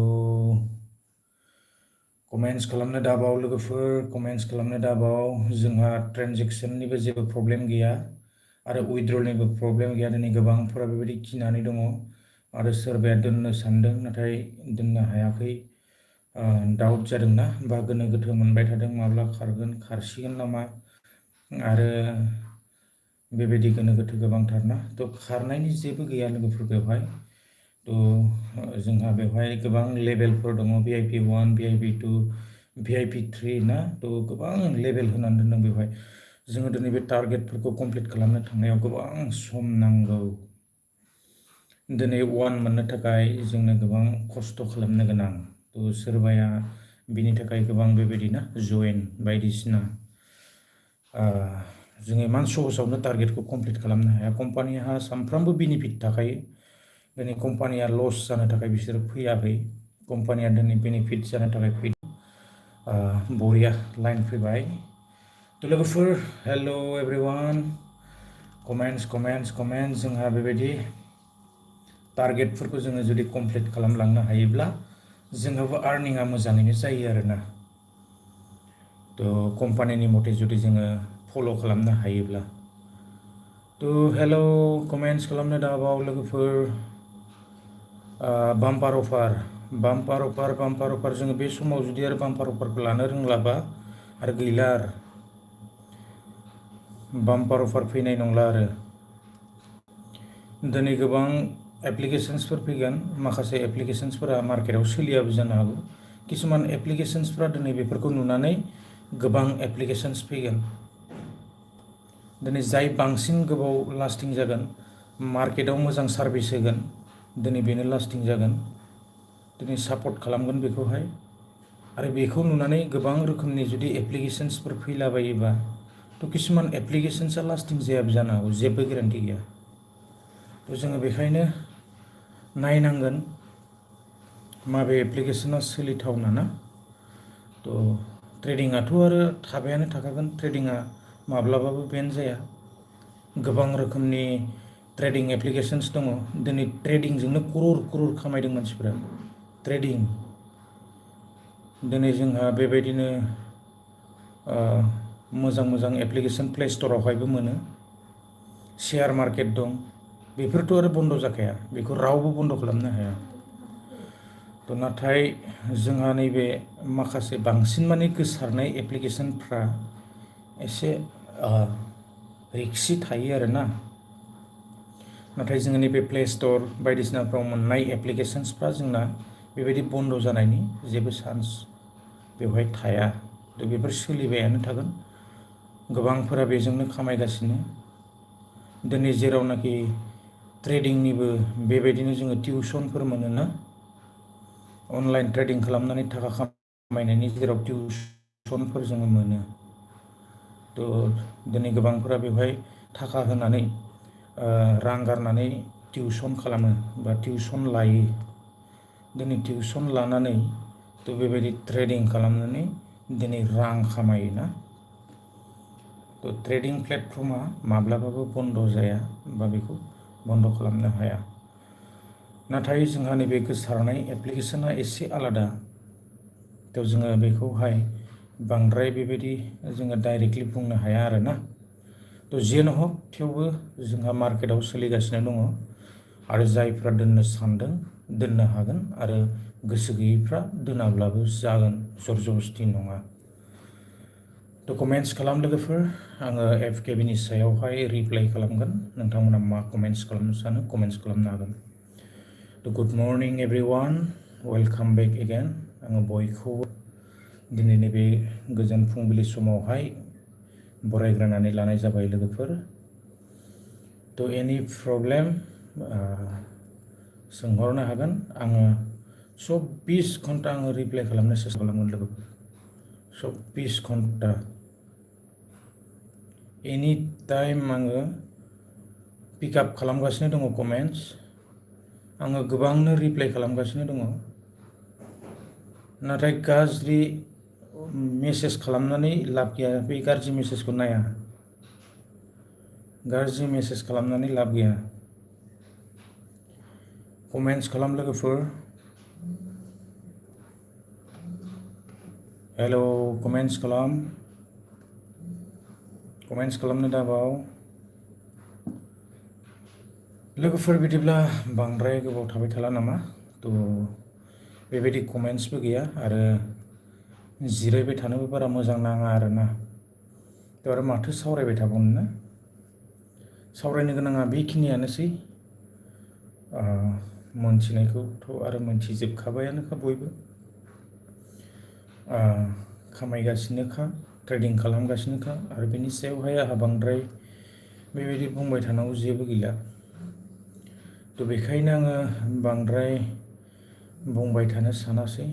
कमेन्ट्स खालामनो दाबाव लोगोफोर, कमेन्ट्स खालामनो दाबाव। जोंहा ट्रेनजेक्सननिबो जेबो प्रब्लेम गैया आरो उइथड्रलनिबो प्रब्लेम गैया। दिनै गोबांफोरा बेबायदि गिनानै दङ आरो सोरबाया दोननो सानदों नाथाय दोननो हायाखै। डाउट जादोंना बा गोनो गोथो मोनबाय थादों, माब्ला खारगोन, खारसिगोन नामा, आरो बेबायदि गोनो गोथो गोबांथारना। थ' खारनायनि जेबो गैया लोगोफोर बेवहाय। थ' जोंहा बेवहाय गोबां लेभेलफोर दङ, VIP 1, VIP 2, VIP 3 ना। थ' गोबां लेभेल होनानै दोनदों बेवहाय। जोङो दिनै बे टारगेटफोरखौ कमप्लिट खालामनो थांनायाव गोबां सम नांगौ। दिनै 1 मोननो थाखाय जोंनो गोबां खस्थ' खालामनो गोनां। थ' सोरबाया बिनि थाखाय गोबां बेबायदि ना जइन बायदिसिना जोङो इमान सहसावनो टारगेटखौ कमप्लिट खालामनो हाया। कम्पानिहा सानफ्रामबो बेनिफिट थाखायो। दिनै कम्पानिया लस जानो थाखाय बिसोरो फैयाखै, कम्पानिया दिनै बेनिफिट जानो थाखाय फैदों। बरिया लाइन फैबाय। थ' लोगोफोर, हेल' एभ्रिवान, कमेन्ट्स। जोंहा बेबायदि टारगेटफोरखौ जोङो जुदि कमप्लिट खालामलांनो हायोब्ला जोंहाबो आर्निंआ मोजाङैनो जायो आरोना। थ' कम्पानिनि मथे जुदि जोङो फल' खालामनो हायोब्ला। थ' हेल' कमेन्ट्स खालामनो दाबाव लोगोफोर। बाम्पार अफार जोङो बे समाव जुदि आरो बाम्पार अफारखौ लानो रोंलाबा आरो गैला आरो बाम्पार अफार फैनाय नंला आरो। दिनै गोबां एप्लिकेशन्सफोर फैगोन। माखासे एप्लिकेशन्सफोरा मार्केटाव सोलियाबो जानो हागौ। किसुमान एप्लिकेशन्सफोरा दिनै बेफोरखौ नुनानै गोबां एप्लिकेशन्स फैगोन। दिनै जाय बांसिन गोबाव लास्टिं जागोन, मार्केटाव मोजां सार्भिस होगोन, दिनै बेनो लास्टिं जागोन। दिनै सापर्ट खालामगोन बेखौहाय। आरो बेखौ नुनानै गोबां रोखोमनि जुदि एप्लिकेशन्सफोर फैलाबायोबा थ' किसुमान एप्लिकेशन्सआ लास्टिं जायाबो जानो हागौ, जेबो गेरेन्टि गैया। थ' जोङो बेखायनो नायनांगोन माबे एप्लिकेशना सोलिथावना ना। थ' ट्रेडिंआथ' आरो थाबायानो थाखागोन, ट्रेडिंआ माब्लाबाबो बेन्ड जाया। गोबां रोखोमनि ट्रेडिं एप्लिकेशन्स दङ। दिनै ट्रेडिंजोंनो क्रर खामायदों मानसिफोरा। ट्रेडिं दिनै जोंहा बेबायदिनो मोजां एप्लिकेशन प्ले स्ट'रावहायबो मोनो। शेयार मार्केट दं, बेफोरथ' आरो बन्द जाखाया, बेखौ रावबो बन्द खालामनो हाया। थ' नाथाय जोंहा नैबे माखासे बांसिन माने गोसारनाय एप्लिकेशनफ्रा एसे रिक्सि थायो आरोना। नाथाय जोङो नैबे प्ले स्ट'र बायदिसिनाफ्राव मोननाय एप्लिकेशन्सफ्रा जोंना बेबायदि बन्द जानायनि जेबो चान्स बेवहाय थाया। थ' बेफोर सोलिबायानो थागोन। गोबांफोरा बेजोंनो खामायगासिनो। दिनै जेरावनाखि ट्रेडिंनिबो बेबायदिनो जोङो टिउसनफोर मोनोना, अनलाइन ट्रेडिं खालामनानै थाखा खामायनायनि जेराव टिउसनफोर जोङो मोनो। थ' दिनै गोबांफोरा बेवहाय थाखा होनानै रां गारनानै टिउसन खालामो बा टिउसन लायो। दिनै टिउसन लानानै थ' बेबायदि ट्रेडिं खालामनानै दिनै रां खामायोना। थ' ट्रेडिं प्लेटफर्मा माब्लाबाबो बन्द जाया बा बेखौ बन्द खालामनो हाया। नाथाय जोंहा नैबे गोसारनाय एप्लिकेशना एसे आलादा। थ' जोङो बेखौहाय बांद्राय बेबायदि जोङो डाइरेक्टलि बुंनो हाया आरोना। थ' जेन हक थेवबो जोंहा मार्केटाव सोलिगासिनो दङ। आरो जायफ्रा दोननो सानदों दोननो हागोन, आरो गोसो गैयैफ्रा दोनाब्लाबो जागोन, जरजबस्ति नङा। थ' कमेन्ट्स खालाम लोगोफोर। आङो FKBनि सायावहाय रिप्लाइ खालामगोन। नोंथांमोना मा कमेन्ट्स खालामनो सानो कमेन्ट्स खालामनो हागोन। थ' good morning everyone, welcome back again. आङो बयखौबो दिनै नैबे गोजोन फुंबिलि समावहाय बरायग्रोनानै लानाय जाबाय लोगोफोर। थ' एनि प्रब्लेम सोंहरनो हागोन। आङो 24 घन्टा आङो रिप्लाइ खालामनो सेस्था खालामगोन लोगोफोर। 24 घन्टा एनि टाइम आङो पिकआप खालामगासिनो दङ कमेन्ट्स। आङो गोबांनो रिप्लाइ खालामगासिनो दङ। नाथाय गाज्रि मेसेज खालामनानै लाब गैया। बे गाज्रि मेसेजखौ नाया। गाज्रि मेसेज खालामनानै लाब गैया। कमेन्ट्स खालाम लोगोफोर। हेलो कमेन्ट्स खालामनो दाबाव लोगोफोर बिदिब्ला बांद्राय गोबाव थाबाय थाला नामा थ' बेबायदि कमेन्ट्सबो गैया आरो जिरायबाय थानोबो बारा मोजां नाङा आरोना थ' आरो माथो सावरायबाय थाबावनो ना सावरायनो गोनाङा बेखिनियानोसै मोनथिनायखौथ' आरो मोनथिजोबखाबायानोखा बयबो खामायगासिनोखा ट्रेडिं खालामगासिनोखा आरो बेनि सायावहाय आंहा बांद्राय बेबायदि बुंबाय थानांगौ जेबो गैला थ' बेखायनो आङो बांद्राय बुंबाय थानो सानासै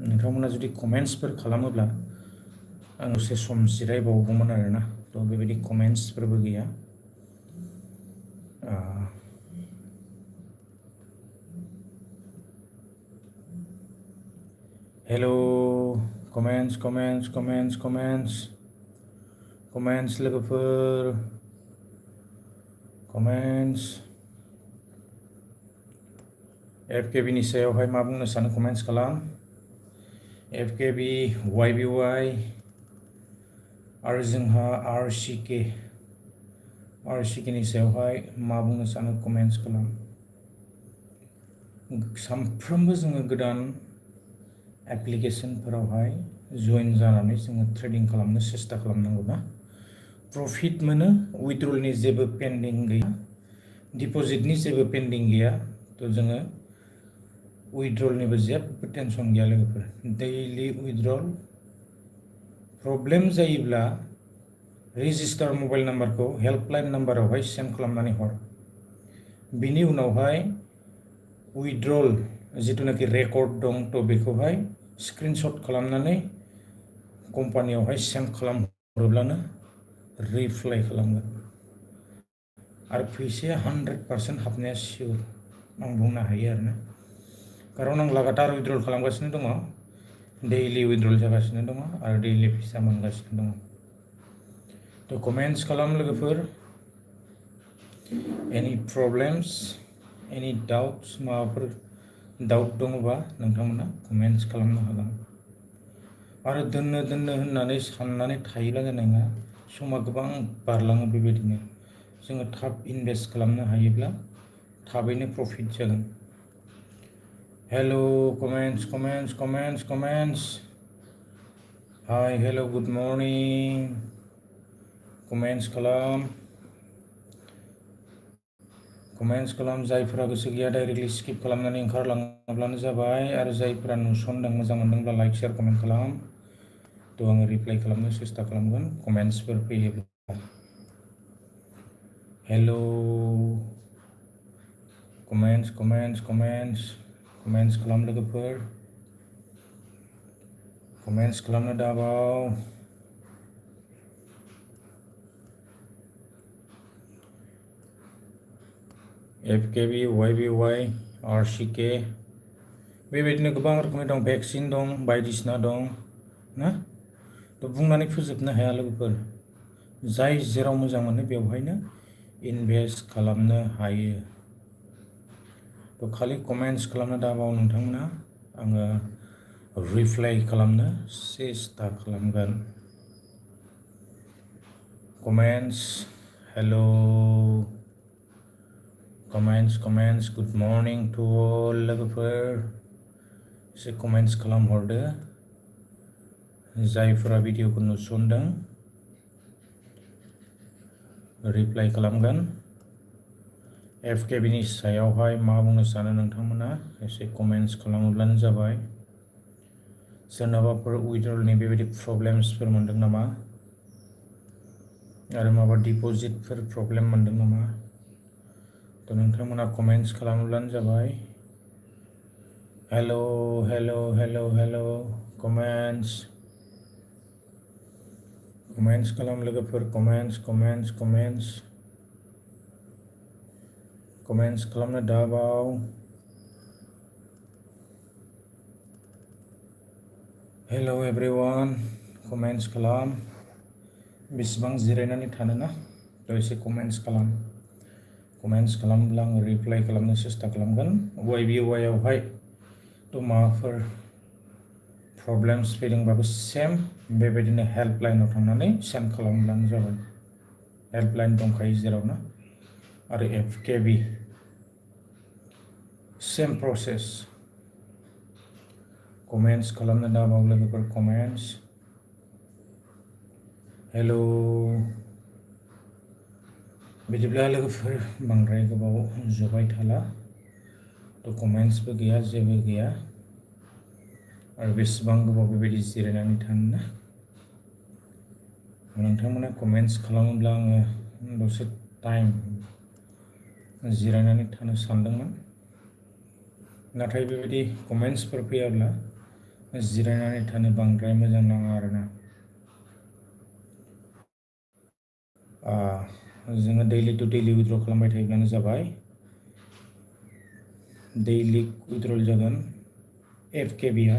नोंथांमोना जुदि कमेन्ट्सफोर खालामोब्ला आं दसे सम जिरायबावगौमोन आरोना थ' बेबायदि कमेन्ट्सफोरबो गैया हेलो कमेन्ट्स लोगोफोर कमेन्ट्स FKBनि सायावहाय मा बुंनो सानो कमेन्ट्स खालाम FKB YBY आरो जोंहा RCKनि सायावहाय मा बुंनो सानो कमेन्ट्स खालाम सानफ्रोमबो जोङो गोदान एप्लिकेशनफोरावहाय जइन जानानै जोङो ट्रेडिं खालामनो सेस्था खालामनांगौ ना प्रफिट मोनो उइथड्रलनि जेबो पेन्डिं गैया डिप'जिटनि जेबो पेन्डिं गैया थ' जोङो उइथड्रलनिबो जेबो टेनसन गैया लोगोफोर दैलि उइथड्रल प्रब्लेम जायोब्ला रेजिस्टार मबाइल नाम्बारखौ हेल्पलाइन नाम्बारावहाय सेन्ड खालामनानै हर बिनि उनावहाय उइथड्रल जिथुनाखि रेकर्ड दं थ' बेखौहाय स्क्रिनशट खालामनानै कम्पानियावहाय सेन्ड खालामहरोब्लानो रिप्लाइ खालामगोन आरो फैसाया 100% हाबनाया सियर आं बुंनो हायो आरोना खारन आं लागातार उइथड्रल खालामगासिनो दङ डेइलि उइथड्रल जागासिनो दङ आरो डेइलि फैसा मोनगासिनो दङ थ' कमेन्ट्स खालाम लोगोफोर एनि प्रब्लेम्स एनि डाउट्स माबाफोर डाउट दङबा नोंथांमोना कमेन्ट्स खालामनो हागोन आरो दोननो होननानै साननानै थायोब्ला जानाय नङा समा गोबां बारलाङो बेबायदिनो जोङो थाब इनभेस्ट खालामनो हायोब्ला थाबैनो प्रफिट जागोन hello comments hi hello good morning comments खालाम जायफोरा गोसो गैया डाइरेक्टलि स्किप खालामनानै ओंखारलाङोब्लानो जाबाय आरो जायफोरा नुसनदों मोजां मोनदोंब्ला लाइक शेयार कमेन्ट खालाम थ' आङो रिप्लाइ खालामनो सेस्था खालामगोन कमेन्ट्सफोर फैयोब्ला हेलो कमेन्ट्स खालाम लोगोफोर कमेन्ट्स खालामनो दाबाव FKB YBY RCK बेबायदिनो गोबां रोखोमनि दं भेक्सिन दं बायदिसिना दं ना थ' बुंनानै फोजोबनो हाया लोगोफोर जाय जेराव मोजां मोनो बेवहायनो इनभेस्ट खालामनो हायो थ' खालि कमेन्ट्स खालामनो दाबाव नोंथांमोना आङो रिप्लाइ खालामनो सेस्था खालामगोन comments hello comments good morning to all लोगोफोर एसे कमेन्ट्स खालामहरदो जायफोरा भिडिअखौ नुसनदों रिप्लाइ खालामगोन FKBनि सायावहाय मा बुंनो सानो नोंथांमोना एसे कमेन्ट्स खालामोब्लानो जाबाय सोरनाबाफोर उइथड्रलनि बेबायदि प्रब्लेम्सफोर मोनदों नामा आरो माबा डिप'जिटफोर प्रब्लेम मोनदों नामा थ' नोंथांमोना कमेन्ट्स खालामोब्लानो जाबाय हेलो कमेन्ट्स खालाम लोगोफोर कमेन्ट्स खालामनो दाबाव हेलो एभ्रिवान कमेन्ट्स खालाम बेसेबां जिरायनानै थानो ना थ' एसे कमेन्ट्स खालामब्ला आङो रिप्लाइ खालामनो सेस्था खालामगोन YBY आवहाय थ' माबाफोर प्रब्लेम्स फैदोंबाबो सेम बेबायदिनो हेल्पलाइनाव थांनानै सेन्ड खालामब्लानो जाबाय। हेल्पलाइन दंखायो जेरावनो आरो FKB सेम प्रसेस। कमेन्ट्स खालामनो दाबाव लोगोफोर कमेन्ट्स। हेलौ बिदिब्ला लोगोफोर बांद्राय गोबाव जबाय थाला। कमेन्ट्सबो गैया जेबो गैया आरो बेसेबां गोबाव बेबायदि जिरायनानै थानो ना। नोंथांमोना कमेन्ट्स खालामोब्ला आङो दसे टाइम जिरायनानै थानो सानदोंमोन, नाथाय बेबायदि कमेन्ट्सफोर फैयाब्ला जिरायनानै थानो बांद्राय मोजां नाङा आरोना। जोङो दैलि टु दैलि उइथ्र' खालामबाय थायोब्लानो जाबाय। दैलि उइथ्र'ल जागोन FKBआ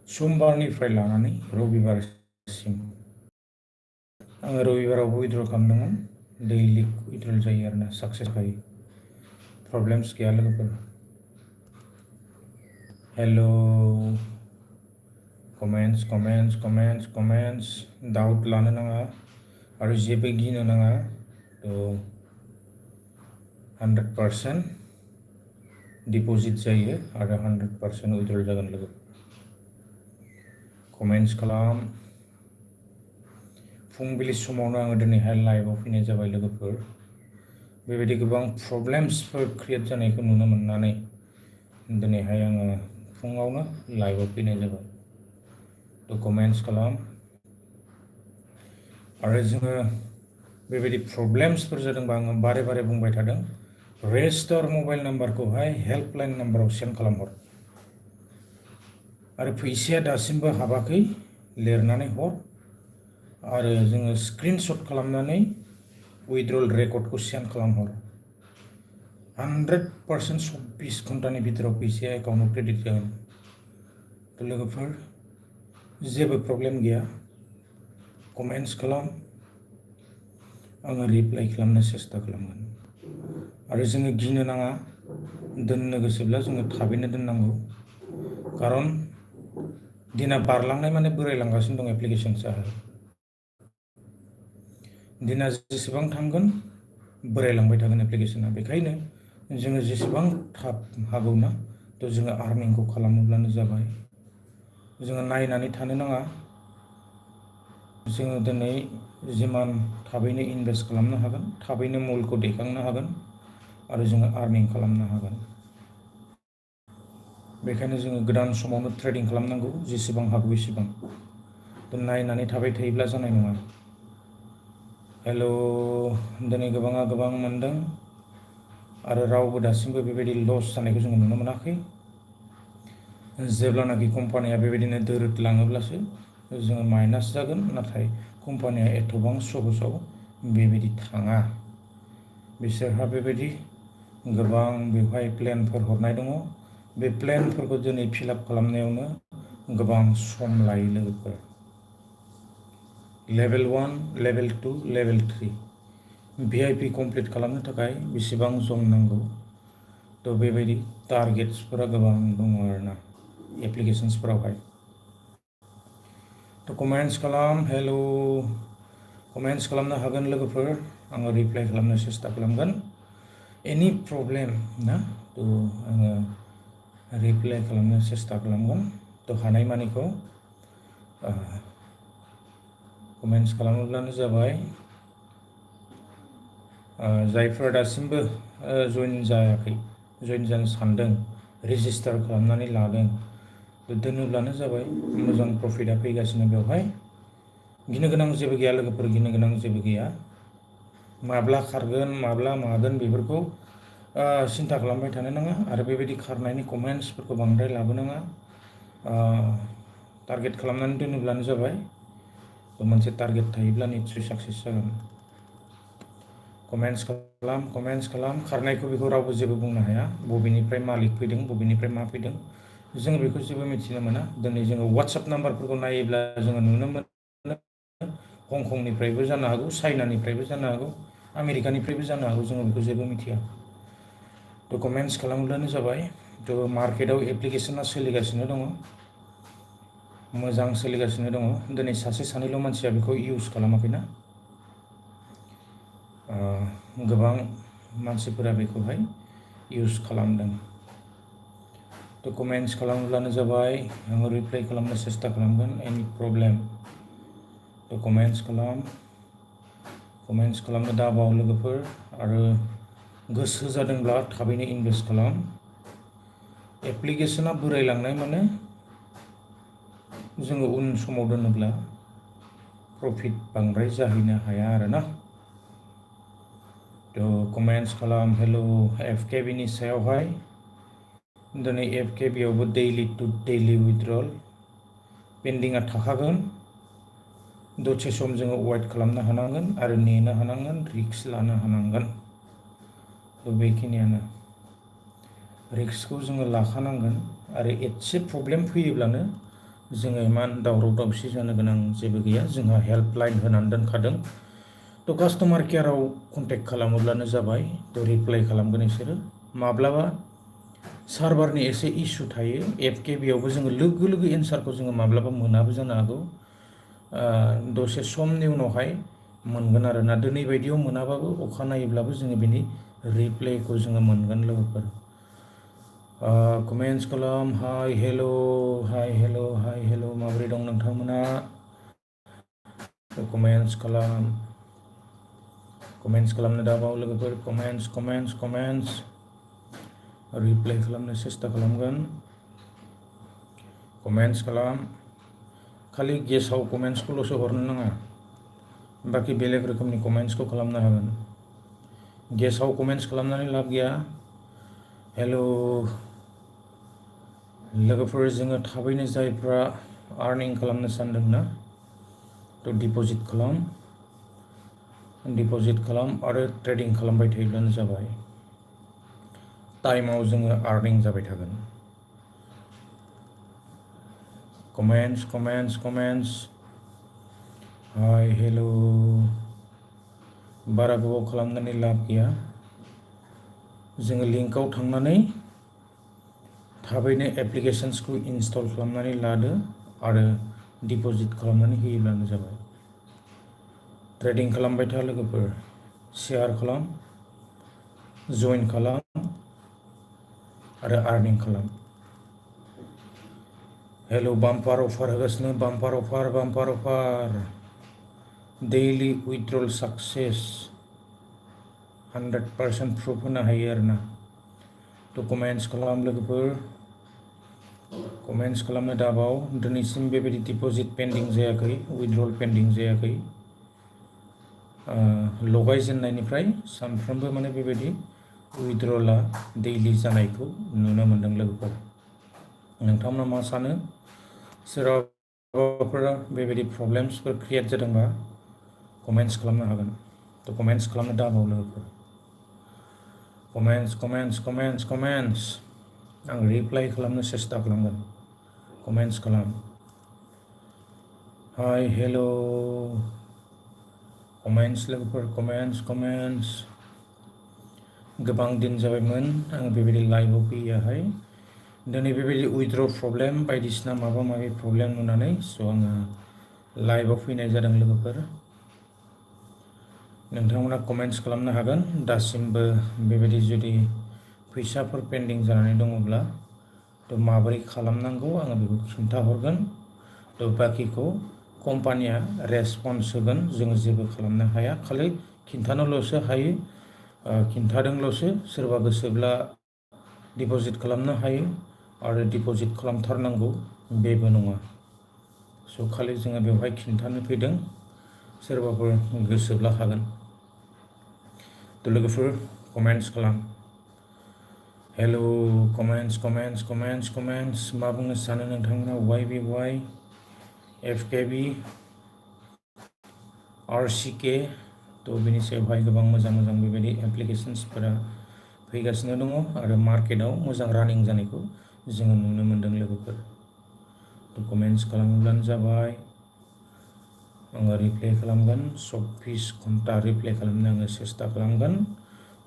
समबारनिफ्राय लानानै रबिबारसिम। आङो रबिबारावबो उइथ्र' खालामदोंमोन। दैलि उइथ्र'ल जायो आरोना, साक्सेस जायो। प्रब्लेम्स गैया लोगोफोर। Hello comments comments comments comments. Doubt लानो नाङा आरो जेबो गिनो नाङा। 100% डिप'जिट जायो आरो 100% उइथ्र'ल जागोन लोगो। कमेन्ट्स खालाम। फुंबिलि समावनो आङो दिनैहाय लाइभआव फैनाय जाबाय लोगोफोर। बेबायदि गोबां प्रब्लेम्सफोर क्रिएट जानायखौ नुनो मोननानै दिनैहाय आङो फुङावनो लाइभआव फैनाय जाबाय। कमेन्ट्स खालाम। आरो जोङो बेबायदि प्रब्लेम्सफोर जादोंबा आङो बारे बारे बुंबाय थादों, रेजिस्टार मबाइल नाम्बारखौहाय हेल्पलाइन नाम्बाराव सेन्ड खालामहर। आरो फैसाया दासिमबो हाबाखै लिरनानै हर। आरो जोङो स्क्रिनशट खालामनानै उइथ्र'ल रेकर्डखौ सेन्ड खालामहर। 100% 24 घन्टानि भितराव फैसाया एकाउन्टाव क्रेडिट जागोन। लोगोफोर जेबो प्रब्लेम गैया। कमेन्ट्स खालाम, आङो रिप्लाइ खालामनो सेस्था खालामगोन। आरो जोङो गिनो नाङा, दोननो गोसोब्ला जोङो थाबैनो दोननांगौ। खारन दिना बारलांनाय माने बोरायलांगासिनो दं एप्लिकेशनसा। दिना जेसेबां थांगोन बोरायलांबाय थागोन एप्लिकेशना। बेखायनो जोङो जेसेबां थाब हागौना जोङो आर्निंखौ खालामोब्लानो जाबाय। जोङो नायनानै थानो नाङा। जोङो दिनै जिमान थाबैनो इनभेस्ट खालामनो हागोन, थाबैनो मुलखौ दैखांनो हागोन आरो जोङो आर्निं खालामनो हागोन। बेखायनो जोङो गोदान समावनो ट्रेडिं खालामनांगौ, जेसेबां हागौ एसेबां। नायनानै थाबाय थायोब्ला जानाय नङा। हेलौ दिनै गोबाङा गोबां मोनदों आरो रावबो दासिमबो बेबायदि लस जानायखौ जोङो नुनो मोनाखै। जेब्लानाखि कम्पानिया बेबायदिनो दोरोदलाङोब्लासो जोङो माइनास जागोन, नाथाय कम्पानिया एथबां सहसाव बेबायदि थाङा। बिसोरहा बेबायदि गोबां बेवहाय प्लेनफोर हरनाय दङ। बे प्लेनफोरखौ दिनै फिलआप खालामनायावनो गोबां सम लायो लोगोफोर। Level 1, level 2, level 3 VIP complete खालामनो थाखाय बेसेबां सम नांगौ? बेबायदि टारगेट्सफोरा गोबां दङ आरोना एप्लिकेशन्सफोरावहाय। कमेन्ट्स खालाम। हेलौ कमेन्ट्स खालामनो हागोन लोगोफोर। आङो रिप्लाइ खालामनो सेस्था खालामगोन। एनि प्रब्लेम ना आङो रिप्लाइ खालामनो सेस्था खालामगोन। हानायमानिखौ कमेन्ट्स खालामोब्लानो जाबाय। जायफोरा दासिमबो जइन जायाखै, जइन जानो सानदों, रेजिस्टार खालामनानै लादों, दोनोब्लानो जाबाय। मोजां प्रफिटआ फैगासिनो बेवहाय। गिनो गोनां जेबो गैया लोगोफोर, गिनो गोनां जेबो गैया। माब्ला खारगोन माब्ला मागोन बेफोरखौ सिन्था खालामबाय थानो नाङा। आरो बेबायदि खारनायनि कमेन्ट्सफोरखौ बांद्राय लाबोनाङा। टारगेट खालामनानै दोनोब्लानो जाबाय। मोनसे टारगेट थायोब्ला निस्सय साक्सेस जागोन। कमेन्ट्स खालाम, कमेन्ट्स खालाम। खारनायखौ बेखौ रावबो जेबो बुंनो हाया। बबेनिफ्राय मालिक फैदों, बबेनिफ्राय मा फैदों जोङो बेखौ जेबो मिथिनो मोना। दिनै जोङो वाट्सएप नाम्बारफोरखौ नायोब्ला जोङो नुनो मोनो हंकंनिफ्रायबो जानो हागौ, चाइनानिफ्रायबो जानो हागौ, आमेरिकानिफ्रायबो जानो हागौ, जोङो बेखौ जेबो मिथिया। कमेन्ट्स खालामोब्लानो जाबाय। मार्केटआव एप्लिकेशना सोलिगासिनो दङ। मोजां सोलिगासिनो दङ दिनै सासे सानैल' मानसिया बेखौ इउज खालामाखैना गोबां मानसिफोरा बेखौहाय इउज खालामदों तो कमेन्ट्स खालामब्लानो जाबाय आङो रिप्लाइ खालामनो सेस्था खालामगोन एनि प्रब्लेम तो कमेन्ट्स खालामनो दाबाव लोगोफोर आरो गोसो जादोंब्ला थाबैनो इनभेस्ट खालाम एप्लिकेशना बोरायलांनाय माने जोङो उन समाव दोनोब्ला प्रफिट बांद्राय जाहैनो हाया आरोना तो कमेन्ट्स खालाम हेलो एफकेबिनि सायावहाय दिनै एफकेबियावबो दैलि टु दैलि उइथड्रल पेन्डिंआ थाखागोन दसे सम जोङो वेट खालामनो हानांगोन आरो नेनो हानांगोन रिस्क लानो हानांगोन तो बेखिनियानो रिस्कखौ जोङो लाखानांगोन आरो एसे प्रब्लेम फैयोब्लानो जोङो इमान दावराव दावसि जानो गोनां जेबो गैया जोंहा हेल्पलाइन होनानै दोनखादों तो कास्टमार केयाराव कन्टेक्ट खालामोब्लानो जाबाय तो रिप्लाइ खालामगोन बिसोरो माब्लाबा सार्भारनि एसे इसु थायो एफकेबियावबो जोङो लोगो लोगो एन्सारखौ जोङो माब्लाबा मोनाबो जानो हागौ दसे समनि उनावहाय मोनगोन आरोना दिनै बायदियाव मोनाबाबो अखानायैब्लाबो जोङो बिनि रिप्लाइखौ जोङो मोनगोन लोगोफोर कमेन्ट्स खालाम हाय हेल' माबोरै दं नोंथांमोना कमेन्ट्स खालामनो दाबाव लोगोफोर कमेन्ट्स रिप्लाइ खालामनो सेस्था खालामगोन कमेन्ट्स खालाम खालि गेसाव कमेन्ट्सखौल'सो हरनो नाङा बाखि बेलेग रोखोमनि कमेन्ट्सखौ खालामनो हागोन गेसाव कमेन्ट्स खालामनानै लाब गैया हेल' लोगोफोर जोङो थाबैनो जायफ्रा आर्निं खालामनो सानदोंना तो डिप'जिट खालाम आरो ट्रेडिं खालामबाय थायोब्लानो जाबाय टाइमाव जोङो आर्निं जाबाय थागोन कमेन्ट्स हाय हेल' बारा गोबाव खालामनानै लाब गैया जोङो लिंकआव थांनानै थाबैनो एप्लिकेशन्सखौ इनस्टल खालामनानै लादो आरो डिप'जिट खालामनानै होयोब्लानो जाबाय ट्रेडिं खालामबाय था लोगोफोर शेयार खालाम जइन खालाम आरो आर्निं खालाम हेल' बाम्पार अफार होगासिनो बाम्पार अफार डेइलि उइथड्रल साक्सेस 100% प्रुफ होनो हायो आरोना तो कमेन्ट्स खालाम लोगोफोर कमेन्ट्स खालामनो दाबाव दिनैसिम बेबायदि डिप'जिट पेन्डिं जायाखै उइथड्रल पेन्डिं जायाखै लगायजेननायनिफ्राय सानफ्रोमबो माने बेबायदि उइथड्रला डेइलि जानायखौ नुनो मोनदों लोगोफोर नोंथांमोना मा सानो सोरबाफोर बेबायदि प्रब्लेम्सफोर क्रिएट जादोंबा कमेन्ट्स खालामनो हागोन तो कमेन्ट्स खालामनो दाबाव लोगोफोर कमेन्ट्स आं रिप्लाइ खालामनो सेस्था खालामगोन कमेन्ट्स खालाम हाय हेल' कमेन्ट्स लोगोफोर कमेन्ट्स गोबां दिन जाबायमोन आं बेबायदि लाइभआव फैयाहाय दिनै बेबायदि उइथड्र प्रब्लेम बायदिसिना माबा माबि प्रब्लेम नुनानै स' आङो लाइभआव फैनाय जादों लोगोफोर नोंथांमोना कमेन्ट्स खालामनो हागोन दासिमबो बेबायदि जुदि फैसाफोर पेन्डिं जानानै दङब्ला तो माबोरै खालामनांगौ आङो बेखौ खिन्थाहरगोन तो बाखिखौ कम्पानिया रेसपन्स होगोन जोङो जेबो खालामनो हाया खालि खिन्थानोल'सो हायो खिन्थादोंल'सो सोरबा गोसोब्ला डिप'जिट खालामनो हायो आरो डिप'जिट खालामथारनांगौ बेबो नङा स' खालि जोङो बेवहाय खिन्थानो फैदों सोरबाफोर गोसोब्ला हागोन तो लोगोफोर कमेन्ट्स खालाम हेल' कमेन्ट्स मा बुंनो सानो नोंथांमोना वाइ एफकेबि आरसिके तो बेनि सायावहाय गोबां मोजां बेबायदि एप्लिकेशन्सफोरा फैगासिनो दङ आरो मार्केटाव मोजां रानिं जानायखौ जोङो नुनो मोन्दों लोगोफोर तो कमेन्ट्स खालामोब्लानो जाबाय आङो रिप्लाइ खालामगोन 24 घन्टा रिप्लाइ खालामनो आङो सेस्था खालामगोन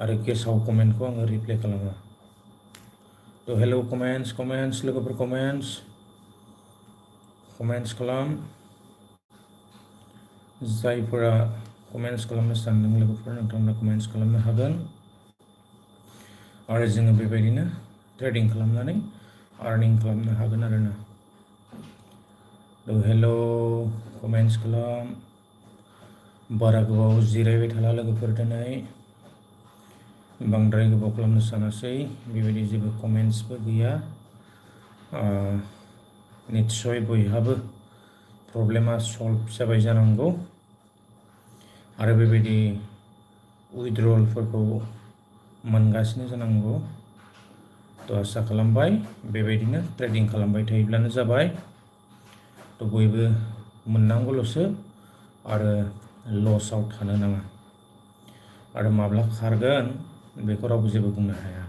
आरो गेसाव कमेन्टखौ आङो रिप्लाइ खालामा तो हेल' कमेन्ट्स लोगोफोर कमेन्ट्स खालाम जायफोरा कमेन्ट्स खालामनो सानदों लोगोफोर नोंथांमोना कमेन्ट्स खालामनो हागोन आरो जोङो बेबायदिनो ट्रेडिं खालामनानै आर्निं खालामनो हागोन आरोना हेलो कमेन्ट्स खालाम बारा गोबाव जिरायबाय थाला लोगोफोर दिनै बांद्राय गोबाव खालामनो सानासै बेबायदि जेबो कमेन्ट्सबो गैया निस्सय बयहाबो प्रब्लेमा सल्भ जाबाय जानांगौ आरो बेबायदि उइथड्रलफोरखौ मोनगासिनो जानांगौ थ' आसा खालामबाय बेबायदिनो ट्रेडिं खालामबाय थायोब्लानो जाबाय थ' बयबो मोननांगौल'सो आरो लसआव थानो नाङा आरो माब्ला खारगोन बेखौ रावबो जेबो बुंनो हाया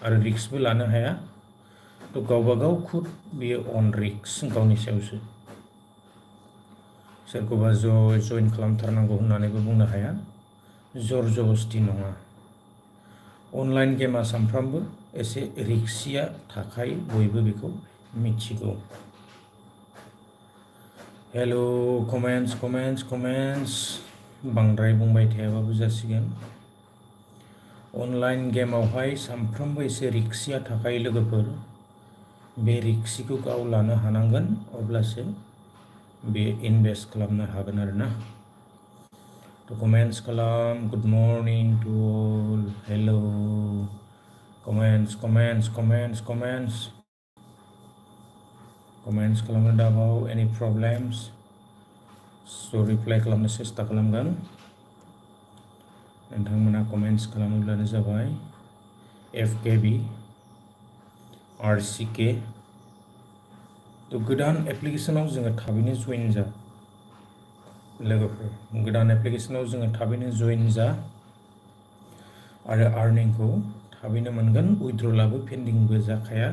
आरो रिस्कबो लानो हाया थ' गावबागाव खुद बेयो अन रिस्क गावनि सायावसो सोरखौबा जइन खालामथारनांगौ होननानैबो बुंनो हाया जर जबस्ति नङा अनलाइन गेमा सानफ्रामबो एसे रिस्किया थाखायो बयबो बेखौ मिथिगौ हेलो कमेन्ट्स बांद्राय बुंबाय थायाबाबो जासिगोन अनलाइन गेमावहाय सानफ्रोमबो एसे रिस्किया थाखायो लोगोफोर बे रिस्कखौ गाव लानो हानांगोन अब्लासो बे इनभेस्ट खालामनो हागोन आरोना थ' कमेन्ट्स खालाम good morning to all hello comments खालामनो दाबाव एनि प्रब्लेम्स स' रिप्लाइ खालामनो सेस्था खालामगोन नोंथांमोना कमेन्ट्स खालामोब्लानो जाबाय FKB RCK थ' गोदान एप्लिकेसनाव जोङो थाबैनो जइन जा लोगोफोर गोदान एप्लिकेसनाव जोङो थाबैनो जइन जा आरो आर्निंखौ थाबैनो मोनगोन उइथड्रलाबो पेन्डिंबो जाखाया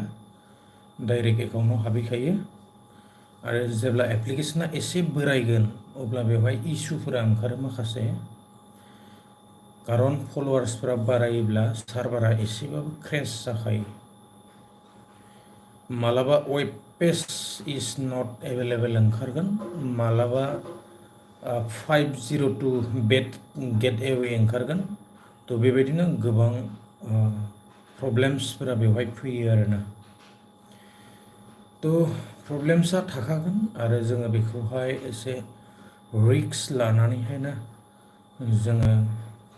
डाइरेक्ट एकाउन्टाव हाबहैखायो आरो जेब्ला एप्लिकेसना एसे बोरायगोन अब्ला बेवहाय इसुफोरा ओंखारो माखासे खारन फलोवार्सफोरा बारायोब्ला सार्भारा एसेबाबो क्रेश जाखायो मालाबा web page is not available ओंखारगोन मालाबा 502 गेट एवे ओंखारगोन थ' बेबायदिनो गोबां प्रब्लेम्सफोरा बेवहाय फैयो आरोना थ' प्रब्लेम्सआ थाखागोन आरो जोङो बेखौहाय एसे रिस्क लानानैहायनो जोङो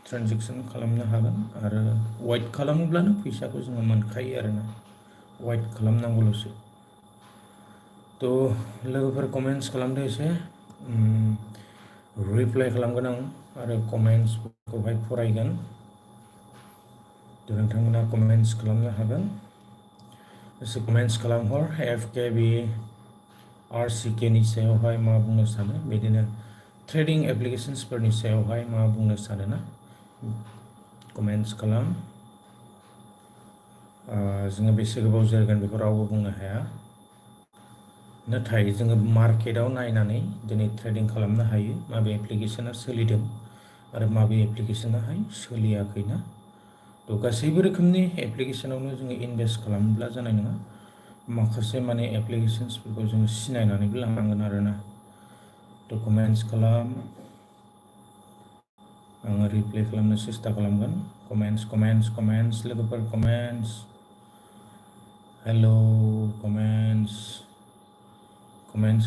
ट्रेनजेक्सन खालामनो हागोन आरो वेट खालामोब्लानो फैसाखौ जोङो मोनखायो आरोना वेट खालामनांगौल'सो थ' लोगोफोर कमेन्ट्स खालामदो एसे रिप्लाइ खालामगोन आं आरो कमेन्ट्सफोरखौहाय फरायगोन थ' नोंथांमोना कमेन्ट्स खालामनो हागोन एसे कमेन्ट्स खालामहर FKB RCK नि सायावहाय मा बुंनो सानो बिदिनो ट्रेडिं एप्लिकेशन्सफोरनि सायावहाय मा बुंनो सानो ना कमेन्ट्स खालाम जोङो बेसे गोबाव जागोन बेखौ रावबो बुंनो हाया नाथाय जोङो मार्केटाव नायनानै दिनै ट्रेडिं खालामनो हायो माबे एप्लिकेशना सोलिदों आरो माबे एप्लिकेशनाहाय सोलियाखैना थ' गासैबो रोखोमनि एप्लिकेशनावनो जोङो इनभेस्ट खालामब्ला जानाय नङा माखासे माने एप्लिकेशन्सफोरखौ जोङो सिनायनानैबो लानांगोन आरोना थ' कमेन्ट्स खालाम आङो रिप्लाइ खालामनो सेस्था खालामगोन कमेन्ट्स लोगोफोर कमेन्ट्स हेलो कमेन्ट्स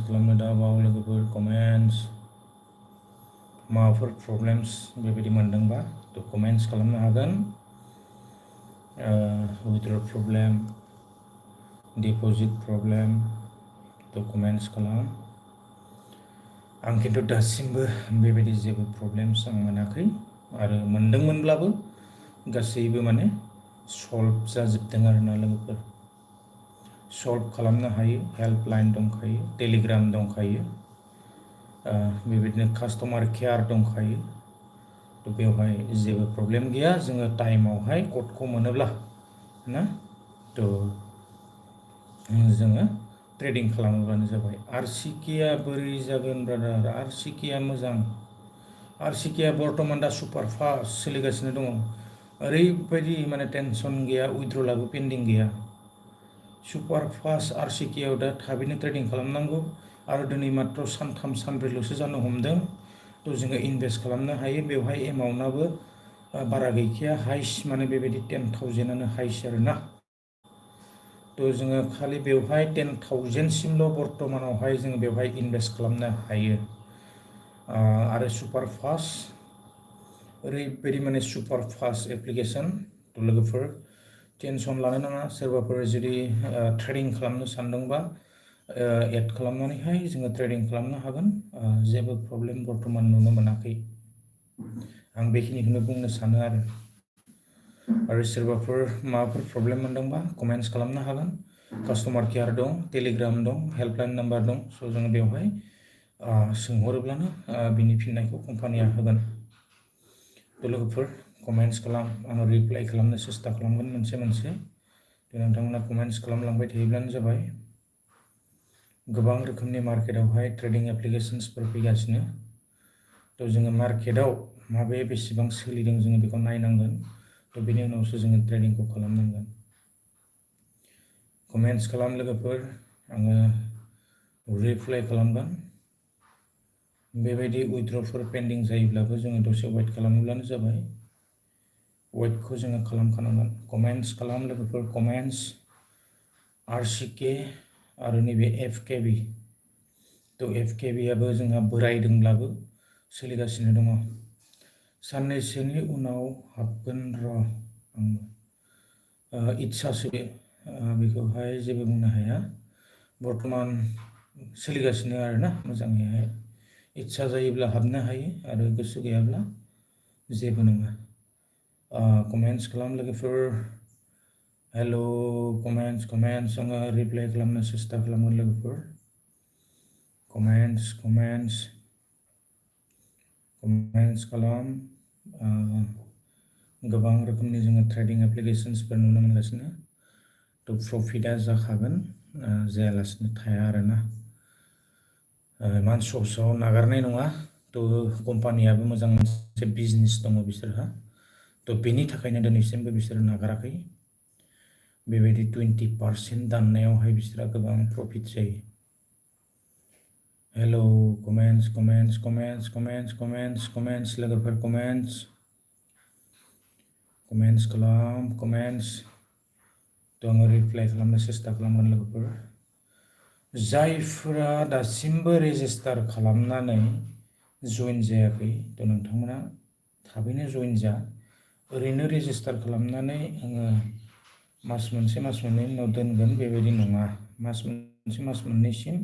खालामनो दाबाव लोगोफोर कमेन्ट्स माबाफोर प्रब्लेम्स बेबायदि मोनदोंबा थ' कमेन्ट्स खालामनो हागोन उइथड्र प्रब्लेम डिप'जिट प्रब्लेम थ' कमेन्ट्स खालाम आं खिन्थु दासिमबो बेबायदि जेबो प्रब्लेम्स आं मोनाखै आरो मोनदोंमोनब्लाबो गासैबो माने सल्भ जाजोबदों आरोना लोगोफोर सल्भ खालामनो हायो हेल्पलाइन दंखायो टेलिग्राम दंखायो बेबायदिनो कास्टमार केयार दंखायो थ' बेवहाय जेबो प्रब्लेम गैया जोङो टाइमावहाय क'डखौ मोनोब्ला ना थ' जोङो ट्रेडिं खालामोब्लानो जाबाय RCKआ बोरै जागोन ब्रादार RCKआ मोजां RCKआ बर्तमान दा सुपार फास्ट सोलिगासिनो दङ ओरैबायदि माने टेनसन गैया उइथड्रलाबो पेन्डिं गैया सुपार फास्ट RCKआव दा थाबैनो ट्रेडिं खालामनांगौ आरो दिनै मात्र सानथाम सानब्रैल'सो जानो हमदों। थ' जोङो इनभेस्ट खालामनो हायो। बेवहाय एमाउन्टआबो बारा गैखाया, हाइस माने बेबायदि 10,000 हाइस आरोना। थ' जोङो खालि बेवहाय 10,000सिमल' बर्तमानावहाय जोङो बेवहाय इनभेस्ट खालामनो हायो। आरो सुपार फास्ट, ओरैबायदि माने सुपार फास्ट एप्लिकेसन। थ' लोगोफोर टेनसन लानो नाङा। सोरबाफोर जुदि ट्रेडिं खालामनो सानदोंबा एड खालामनानैहाय जोङो ट्रेडिं खालामनो हागोन। जेबो प्रब्लेम बर्तमान नुनो मोनाखै। आं बेखिनिखौनो बुंनो सानो आरो सोरबाफोर माबाफोर प्रब्लेम मोनदोंबा कमेन्ट्स खालामनो हागोन। कास्टमार केयार दं, टेलिग्राम दं, हेल्पलाइन नाम्बार दं। स' जोङो बेवहाय सोंहरोब्लानो बिनि फिननायखौ कम्पानिया होगोन। थ' लोगोफोर कमेन्ट्स खालाम, आङो रिप्लाइ खालामनो सेस्था खालामगोन मोनसे मोनसे। नोंथांमोना कमेन्ट्स खालामलांबाय थायोब्लानो जाबाय। गोबां रोखोमनि मार्केटावहाय ट्रेडिं एप्लिकेशन्सफोर फैगासिनो। थ' जोङो मार्केटाव माबे बेसेबां सोलिदों जोङो बेखौ नायनांगोन। थ' बेनि उनावसो जोङो ट्रेडिंखौ खालामनांगोन। कमेन्ट्स खालाम लोगोफोर, आङो रिप्लाइ खालामगोन। बेबायदि उइथड्रफोर पेन्डिं जायोब्लाबो जोङो दसे वेट खालामोब्लानो जाबाय। वेटखौ जोङो खालामखानांगोन। कमेन्ट्स खालाम लोगोफोर, कमेन्ट्स। RCK आरो नैबे FKB। थ' FKBआबो जोंहा बोरायदोंब्लाबो सोलिगासिनो दङ। साननैसोनि उनाव हाबगोन र'। इच्छासो बेखौहाय जेबो बुंनो हाया। बर्तमान सोलिगासिनो आरोना मोजाङैहाय। इच्छा जायोब्ला हाबनो हायो आरो गोसो गैयाब्ला जेबो नङा। कमेन्ट्स खालाम लोगोफोर। हेल' कमेन्ट्स आङो रिप्लाइ खालामनो सेस्था खालामगोन लोगोफोर। कमेन्ट्स खालाम। गोबां रोखोमनि जोङो ट्रेडिं एप्लिकेशन्सफोर नुनो मोनगासिनो। थ' प्रफिटआ जाखागोन, जायालासिनो थाया आरोना। मानस'सआव नागारनाय नङा। थ' कम्पानियाबो मोजां मोनसे बिजनेस दङ बिसोरहा। थ' बेनि थाखायनो दिनैसिमबो बिसोरो नागाराखै। बेबायदि 20% दाननायावहाय बिसोरहा गोबां प्रफिट जायो। हेल' कमेन्ट्स लोगोफोर, कमेन्ट्स खालाम। थ' आङो रिप्लाइ खालामनो सेस्था खालामगोन लोगोफोर। जायफोरा दासिमबो रेजिस्टार खालामनानै जइन जायाखै, थ' नोंथांमोना थाबैनो जइन जा। ओरैनो रेजिस्टार खालामनानै आङो मास मोनसे मास मोननैनि उनाव दोनगोन बेबायदि नङा। मास मोनसे मास मोननैसिम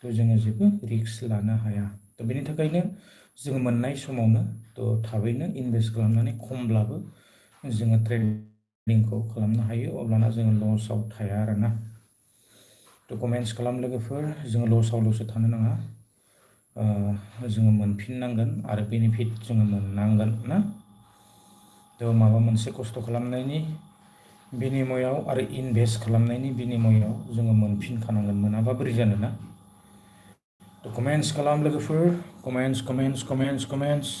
थ' जोङो जेबो रिस्क लानो हाया। थ' बेनि थाखायनो जोङो मोननाय समावनो थ' थाबैनो इनभेस्ट खालामनानै खमब्लाबो जोङो ट्रेडिंखौ खालामनो हायो। अब्लाना जोङो लसआव थाया आरोना। थ' कमेन्ट्स खालाम लोगोफोर, जोङो लसआवल'सो थानो नाङा। जोङो मोनफिननांगोन आरो बेनिफिट जोङो मोननांगोन ना। थ' माबा मोनसे खस्थ' खालामनायनि बिनिमयआव आरो इनभेस्ट खालामनायनि बिनिमयआव जोङो मोनफिनखानांगोन। मोनाबा बोरै जानो ना। थ' कमेन्ट्स खालाम लोगोफोर, कमेन्ट्स।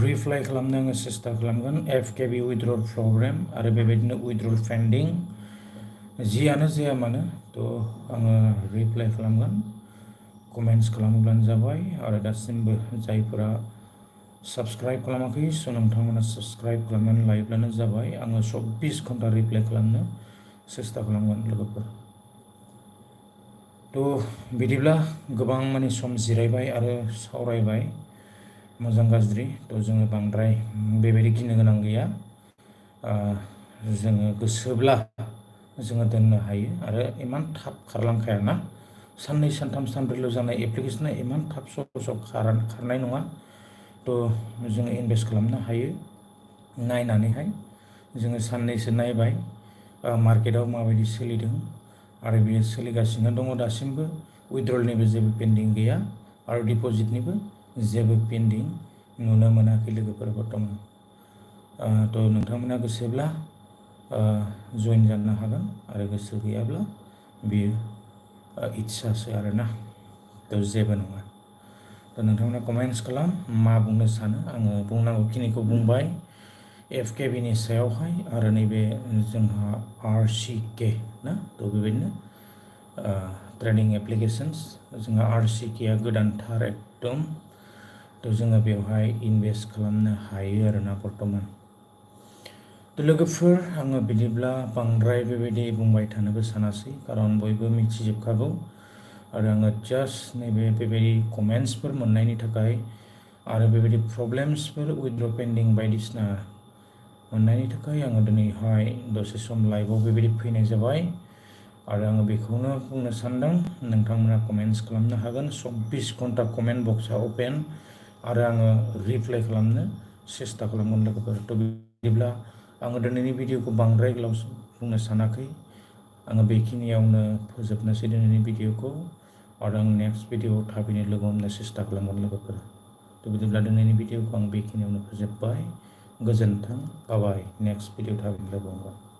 रिप्लाइ खालामनो आङो सेस्था खालामगोन। FKB उइथड्रल प्रग्राम आरो बेबायदिनो उइथड्रल पेन्डिं जियानो जाया मानो थ' आङो रिप्लाइ खालामगोन। कमेन्ट्स खालामोब्लानो जाबाय। आरो दासिमबो जायफोरा साबस्क्राइब खालामाखै, स' नोंथांमोना साबस्क्राइब खालामनानै लायोब्लानो जाबाय। आङो 24 घन्टा रिप्लाइ खालामनो सेस्था खालामगोन लोगोफोर। थ' बिदिब्ला गोबां माने सम जिरायबाय आरो सावरायबाय मोजां गाज्रि। थ' जोङो बांद्राय बेबायदि गिनो गोनां गैया। जोङो गोसोब्ला जोङो दोननो हायो आरो इमान थाब खारलांखाया ना। साननै सानथाम सानब्रैल' जानाय एप्लिकेसना इमान थाब सहसाव खारनाय नङा। थ' जोङो इनभेस्ट खालामनो हायो। नायनानैहाय जोङो साननैसो नायबाय मार्केटाव माबायदि सोलिदों आरो बेयो सोलिगासिनो दङ दासिमबो। उइथड्रलनिबो जेबो पेन्डिं गैया आरो डिप'जिटनिबो जेबो पेन्डिं नुनो मोनाखै लोगोफोर बर्तमान। थ' नोंथांमोना गोसोब्ला जइन जानो हागोन आरो गोसो गैयाब्ला बेयो इच्छासो आरोना। थ' जेबो नङा। थ' नोंथांमोना कमेन्ट्स खालाम, मा बुंनो सानो। आङो बुंनांगौखिनिखौ बुंबाय FKBनि सायावहाय आरो नैबे जोंहा RCK ना। थ' बेबायदिनो ट्रेडिं एप्लिकेशन्स जोंहा RCKआ गोदानथार एकदम थ' जोङो बेवहाय इनभेस्ट खालामनो हायो आरोना बर्थमान। थ' लोगोफोर आङो बिदिब्ला बांद्राय बेबायदि बुंबाय थानोबो सानासै खारन बयबो मिथिजोबखागौ आरो आङो जास्ट नैबे बेबायदि कमेन्ट्सफोर मोननायनि थाखाय आरो बेबायदि प्रब्लेम्सफोर उइथड्र पेन्डिं बायदिसिना मोननायनि थाखाय आङो दिनैहाय दसे सम लाइभआव बेबायदि फैनाय जाबाय आरो आङो बेखौनो बुंनो सानदों नोंथांमोना कमेन्ट्स खालामनो हागोन 24 घन्टा कमेन्ट बक्सआ अपेन आरो आङो रिप्लाइ खालामनो सेस्था खालामगोन लोगोफोर। थ' बिदिब्ला आङो दिनैनि भिडिअखौ बांद्राय गोलाव बुंनो सानाखै आङो बेखिनियावनो फोजोबनोसै दिनैनि भिडिअखौ आरो आं नेक्स्ट भिडिअआव थाबैनो लोगो हमनो सेस्था खालामगोन लोगोफोर। थ' बिदिब्ला दिनैनि भिडिअखौ आं बेखिनियावनो फोजोबबाय। गोजोन्थों, बाय बाय, नेक्स्ट भिडिअ थाबैनो लोगो हमगोन।